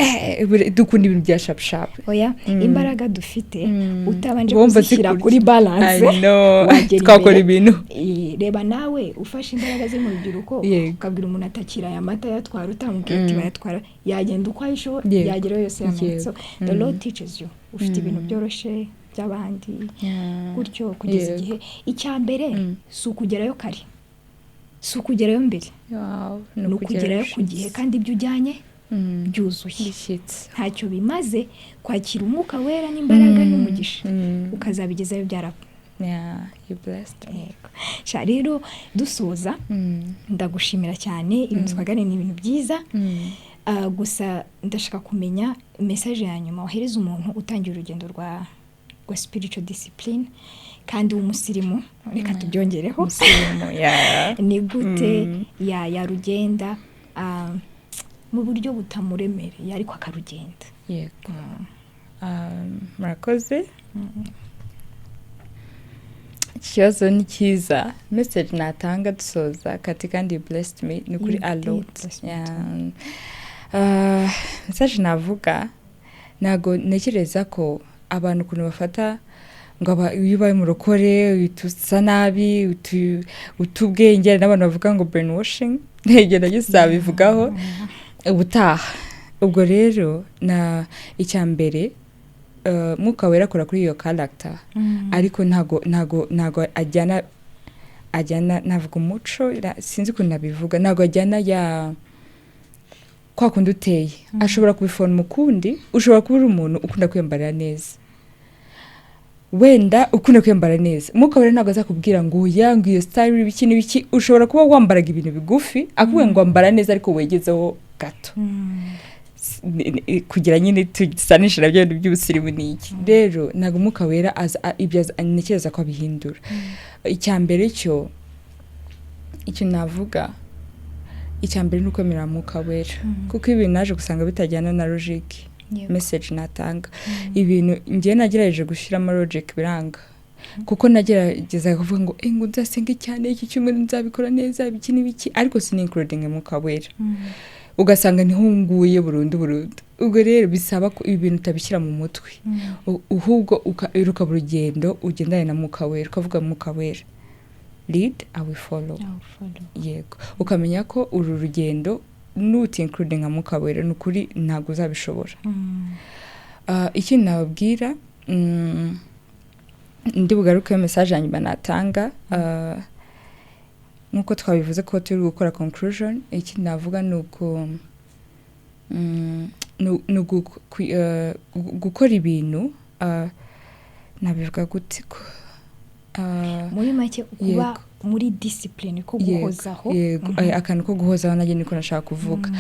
dukunda ibintu bya sharp sharp. Oya, imbaraga dufite utabanje Wumva kuzishyira zikurya. kuri balance, I know. wagera Twakora imbere. ibintu. Reba nawe ufashe imbaraga ziri mu rubyiruko, ukabwira umuntu atakira aya mata yatwara, utamubwiye ati bayatwara, yagenda uko ayishoboye, yagerayo yose yamenetse. So the Lord teaches you, ufite ibintu byoroshye by'abandi gutyo kugeza igihe. Icya mbere si ukugerayo kare, si ukugerayo mbere, ni ukugerayo ku gihe kandi ibyo ujyanye byuzuye. Bishyitse. Ntacyo bimaze kwakira Umwuka Wera n'imbaraga n'umugisha ukazabigezayo byarapfa. Yeah, you blessed me. Yego. Sha, rero dusoza, ndagushimira cyane. Ibintu twaganiriye ni ibintu byiza. Gusa ndashaka kumenya message ya nyuma wahereza umuntu utangira urugendo rwa spiritual discipline kandi w'umusirimu, reka tubyongereho. Musirimu, yeah. Ni gute yarugenda mu buryo butamuremereye ariko akarugenda? Yego. Murakoze, iki kibazo ni cyiza. Message natanga dusoza kati, kandi you blessed me, ni ukuri, You a did lot. bless me. Yeah. Message navuga, ntabwo ntekereza ko abantu ukuntu bafata ngo iyo ubaye umurokore uhita usa nabi, uta ubwenge. Hari n'abantu bavuga ngo brainwashing, ntege nabyo sabivugaho ubutaha. Ubwo rero na icya mbere, Mwuka Wera akora kuri iyo character, ariko ntago ajyana, navuga umuco, sinzi ukuntu nabivuga, ntago ajyana ya kwa kundi uteye. Ashobora kubifona ukundi. Ushobora kuba uri umuntu ukunda kwiyambarira neza, wenda ukunda kwiyambara neza, Mwuka Wera ntabwo azakubwira ngo oya, ngo iyo style, ibiki n'ibiki. Ushobora kuba wambaraga ibintu bigufi, akubwira ngo wambara neza ariko wegezeho gato. Kugira nyine tusanishe nabyo bintu by'ubusirimu ni iki. Rero ntabwo Umwuka Wera ibyo ntekereza ko abihindura. Icya mbere cyo, icyo navuga, icya mbere ni ukwemera Mwuka Wera, kuko ibintu naje gusanga bitajyana na logic. Message natanga, ibintu ngiye nagerageje gushyiramo logic biranga, kuko nageragezaga kuvuga ngo ngo nzasenge cyane iki cyumweru, nzabikora neza, ibiki n'ibiki, ariko sini including Mwuka Wera, ugasanga niho nguye burundu burundu. Ubwo rero bisaba ko ibi bintu utabishyira mu mutwe, ahubwo ukaba urugendo ugendane na Mwuka Wera, ukavuga: "Mwuka Wera, lead, I will follow." Yego, ukamenya ko uru rugendo nuti including nka Mwuka Wera, ni ukuri ntabwo uzabishobora. Ikindi nababwira, ndi bugaruke message ya nyuma natanga, nk'uko twabivuze ko turi gukora conclusion, ikindi navuga ni uku ni gukora ibintu, nabivuga gute ko Muri make, kuba muri discipline ko guhozaho. Yego, akantu ko guhozaho nanjye niko nashaka kuvuga.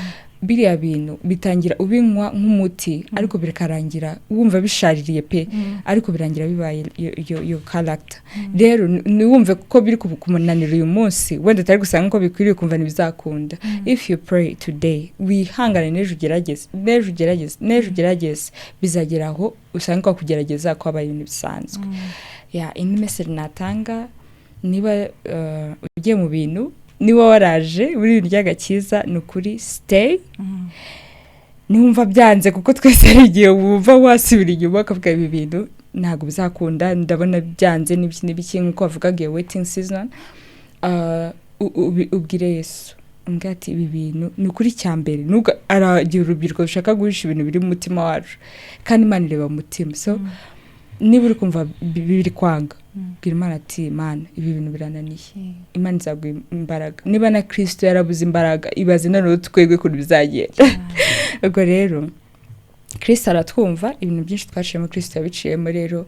Biriya bintu bitangira ubinywa nk'umuti, ariko bikarangira wumva bishaririye pe, ariko birangira bibaye iyo character. Rero ntiwumve ko biri kumunanira uyu munsi, wenda utari gusanga uko bikwiriye, ukumva ntibizakunda. If you pray today, wihangane, n'ejo ugerageze, n'ejo ugerageze, n'ejo ugerageze, bizagera aho usanga ko kugerageza kwabaye ibintu bisanzwe. Ya, indi message natanga, niba ugiye mu bintu, niba waraje muri ibintu by'agakiza, ni ukuri stay. Niwumva byanze, kuko twese hari igihe wumva wasubira inyuma ukavuga: "Ibi bintu ntabwo bizakunda, ndabona byanze," n'ibiki n'ibiki, nk'uko bavugaga iyo waiting season, ubwire Yesu, umbwire ati: "Ibi bintu ni ukuri." Cya mbere nubwo aragira urubyiruko rushaka guhisha ibintu biri mu mutima wacu, kandi Imana ireba mu mutima, so Niba uri kumva biri kwanga, bwira Imana ati: "Imana, ibi bintu birananiye." Imana izaguha imbaraga. Niba na Kirisito yarabuze imbaraga, ibaze noneho twebwe ukuntu bizagenda. Ubwo rero Kirisito aratwumva. Ibintu byinshi twaciyemo, Kirisito yabiciyemo. Rero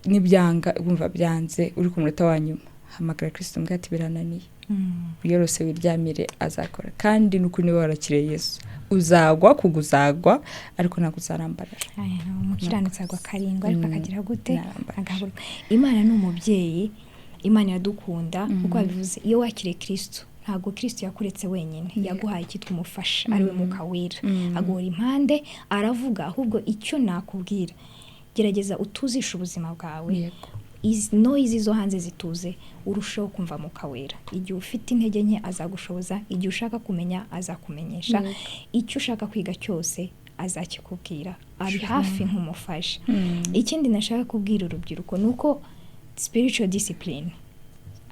nibyanga, wumva byanze, uri ku munota wa nyuma, hamagara Kirisito, mbwira ati: "Birananiye." Wiyorose, wiryamire, azakora. Kandi n'ukuri, niba warakiriye Yesu, uzagwa, kugwa uzagwa, ariko ntabwo uzarambarara. Aya, umukiranutsi agwa karindwi, ariko akagira gute? Narambarara. Agahaguruka. Imana ni umubyeyi, Imana iradukunda. Uko babivuze, iyo wakiriye Kirisitu, ntabwo Kirisitu yakuretse wenyine. Yaguhaye icyitwa umufasha, ariwe Mwuka Wera, aguhora impande, aravuga. Ahubwo icyo nakubwira, gerageza utuzishe ubuzima bwawe. Izi noise zo hanze zituze, urusheho kumva Mwuka Wera. Igihe ufite intege nke, azagushoboza. Igihe ushaka kumenya, azakumenyesha. Icyo ushaka kwiga cyose, azakikubwira, ari hafi nk'umufasha. Ikindi nashaka kubwira urubyiruko ni uko spiritual discipline,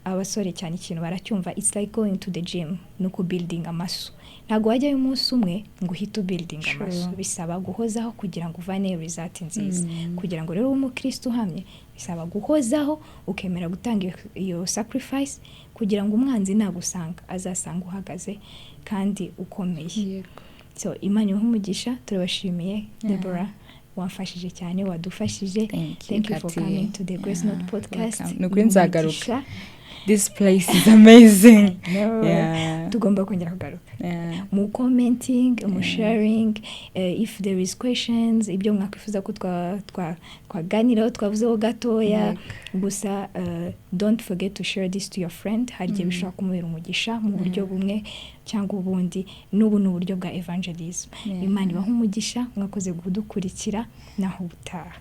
abasore cyane ikintu baracyumva, it's like going to the gym, ni uku building muscle. Ntabwo wajyayo umunsi umwe ngo uhite ubuilding muscle. Bisaba guhozaho kugira ngo uvane result nziza. Kugira ngo rero ube umukristo uhamye, bisaba guhozaho, ukemera gutanga iyo sacrifice, kugira ngo umwanzi nagusanga azasanga uhagaze kandi ukomeye. So Imana ibahe umugisha. Turabashimiye. Deborah, wamfashije cyane, wadufashije. Thank you, Thank you for Kati. coming to the Grace Note Podcast. Welcome. Ni ukuri nzagaruka. Umugisha. This place is amazing. No. Tugomba kongera kugaruka. Mu commenting, mu sharing, if there is questions, ibyo mwakwifuza ko twaganiraho, twavuzeho gatoya. Gusa don't forget to share this to your friend. Hari igihe bishobora kumubera umugisha mu buryo bumwe cyangwa ubundi. N'ubu ni uburyo bwa evangelism. Imana ibahe umugisha. Mwakoze kudukurikira, naho ubutaha.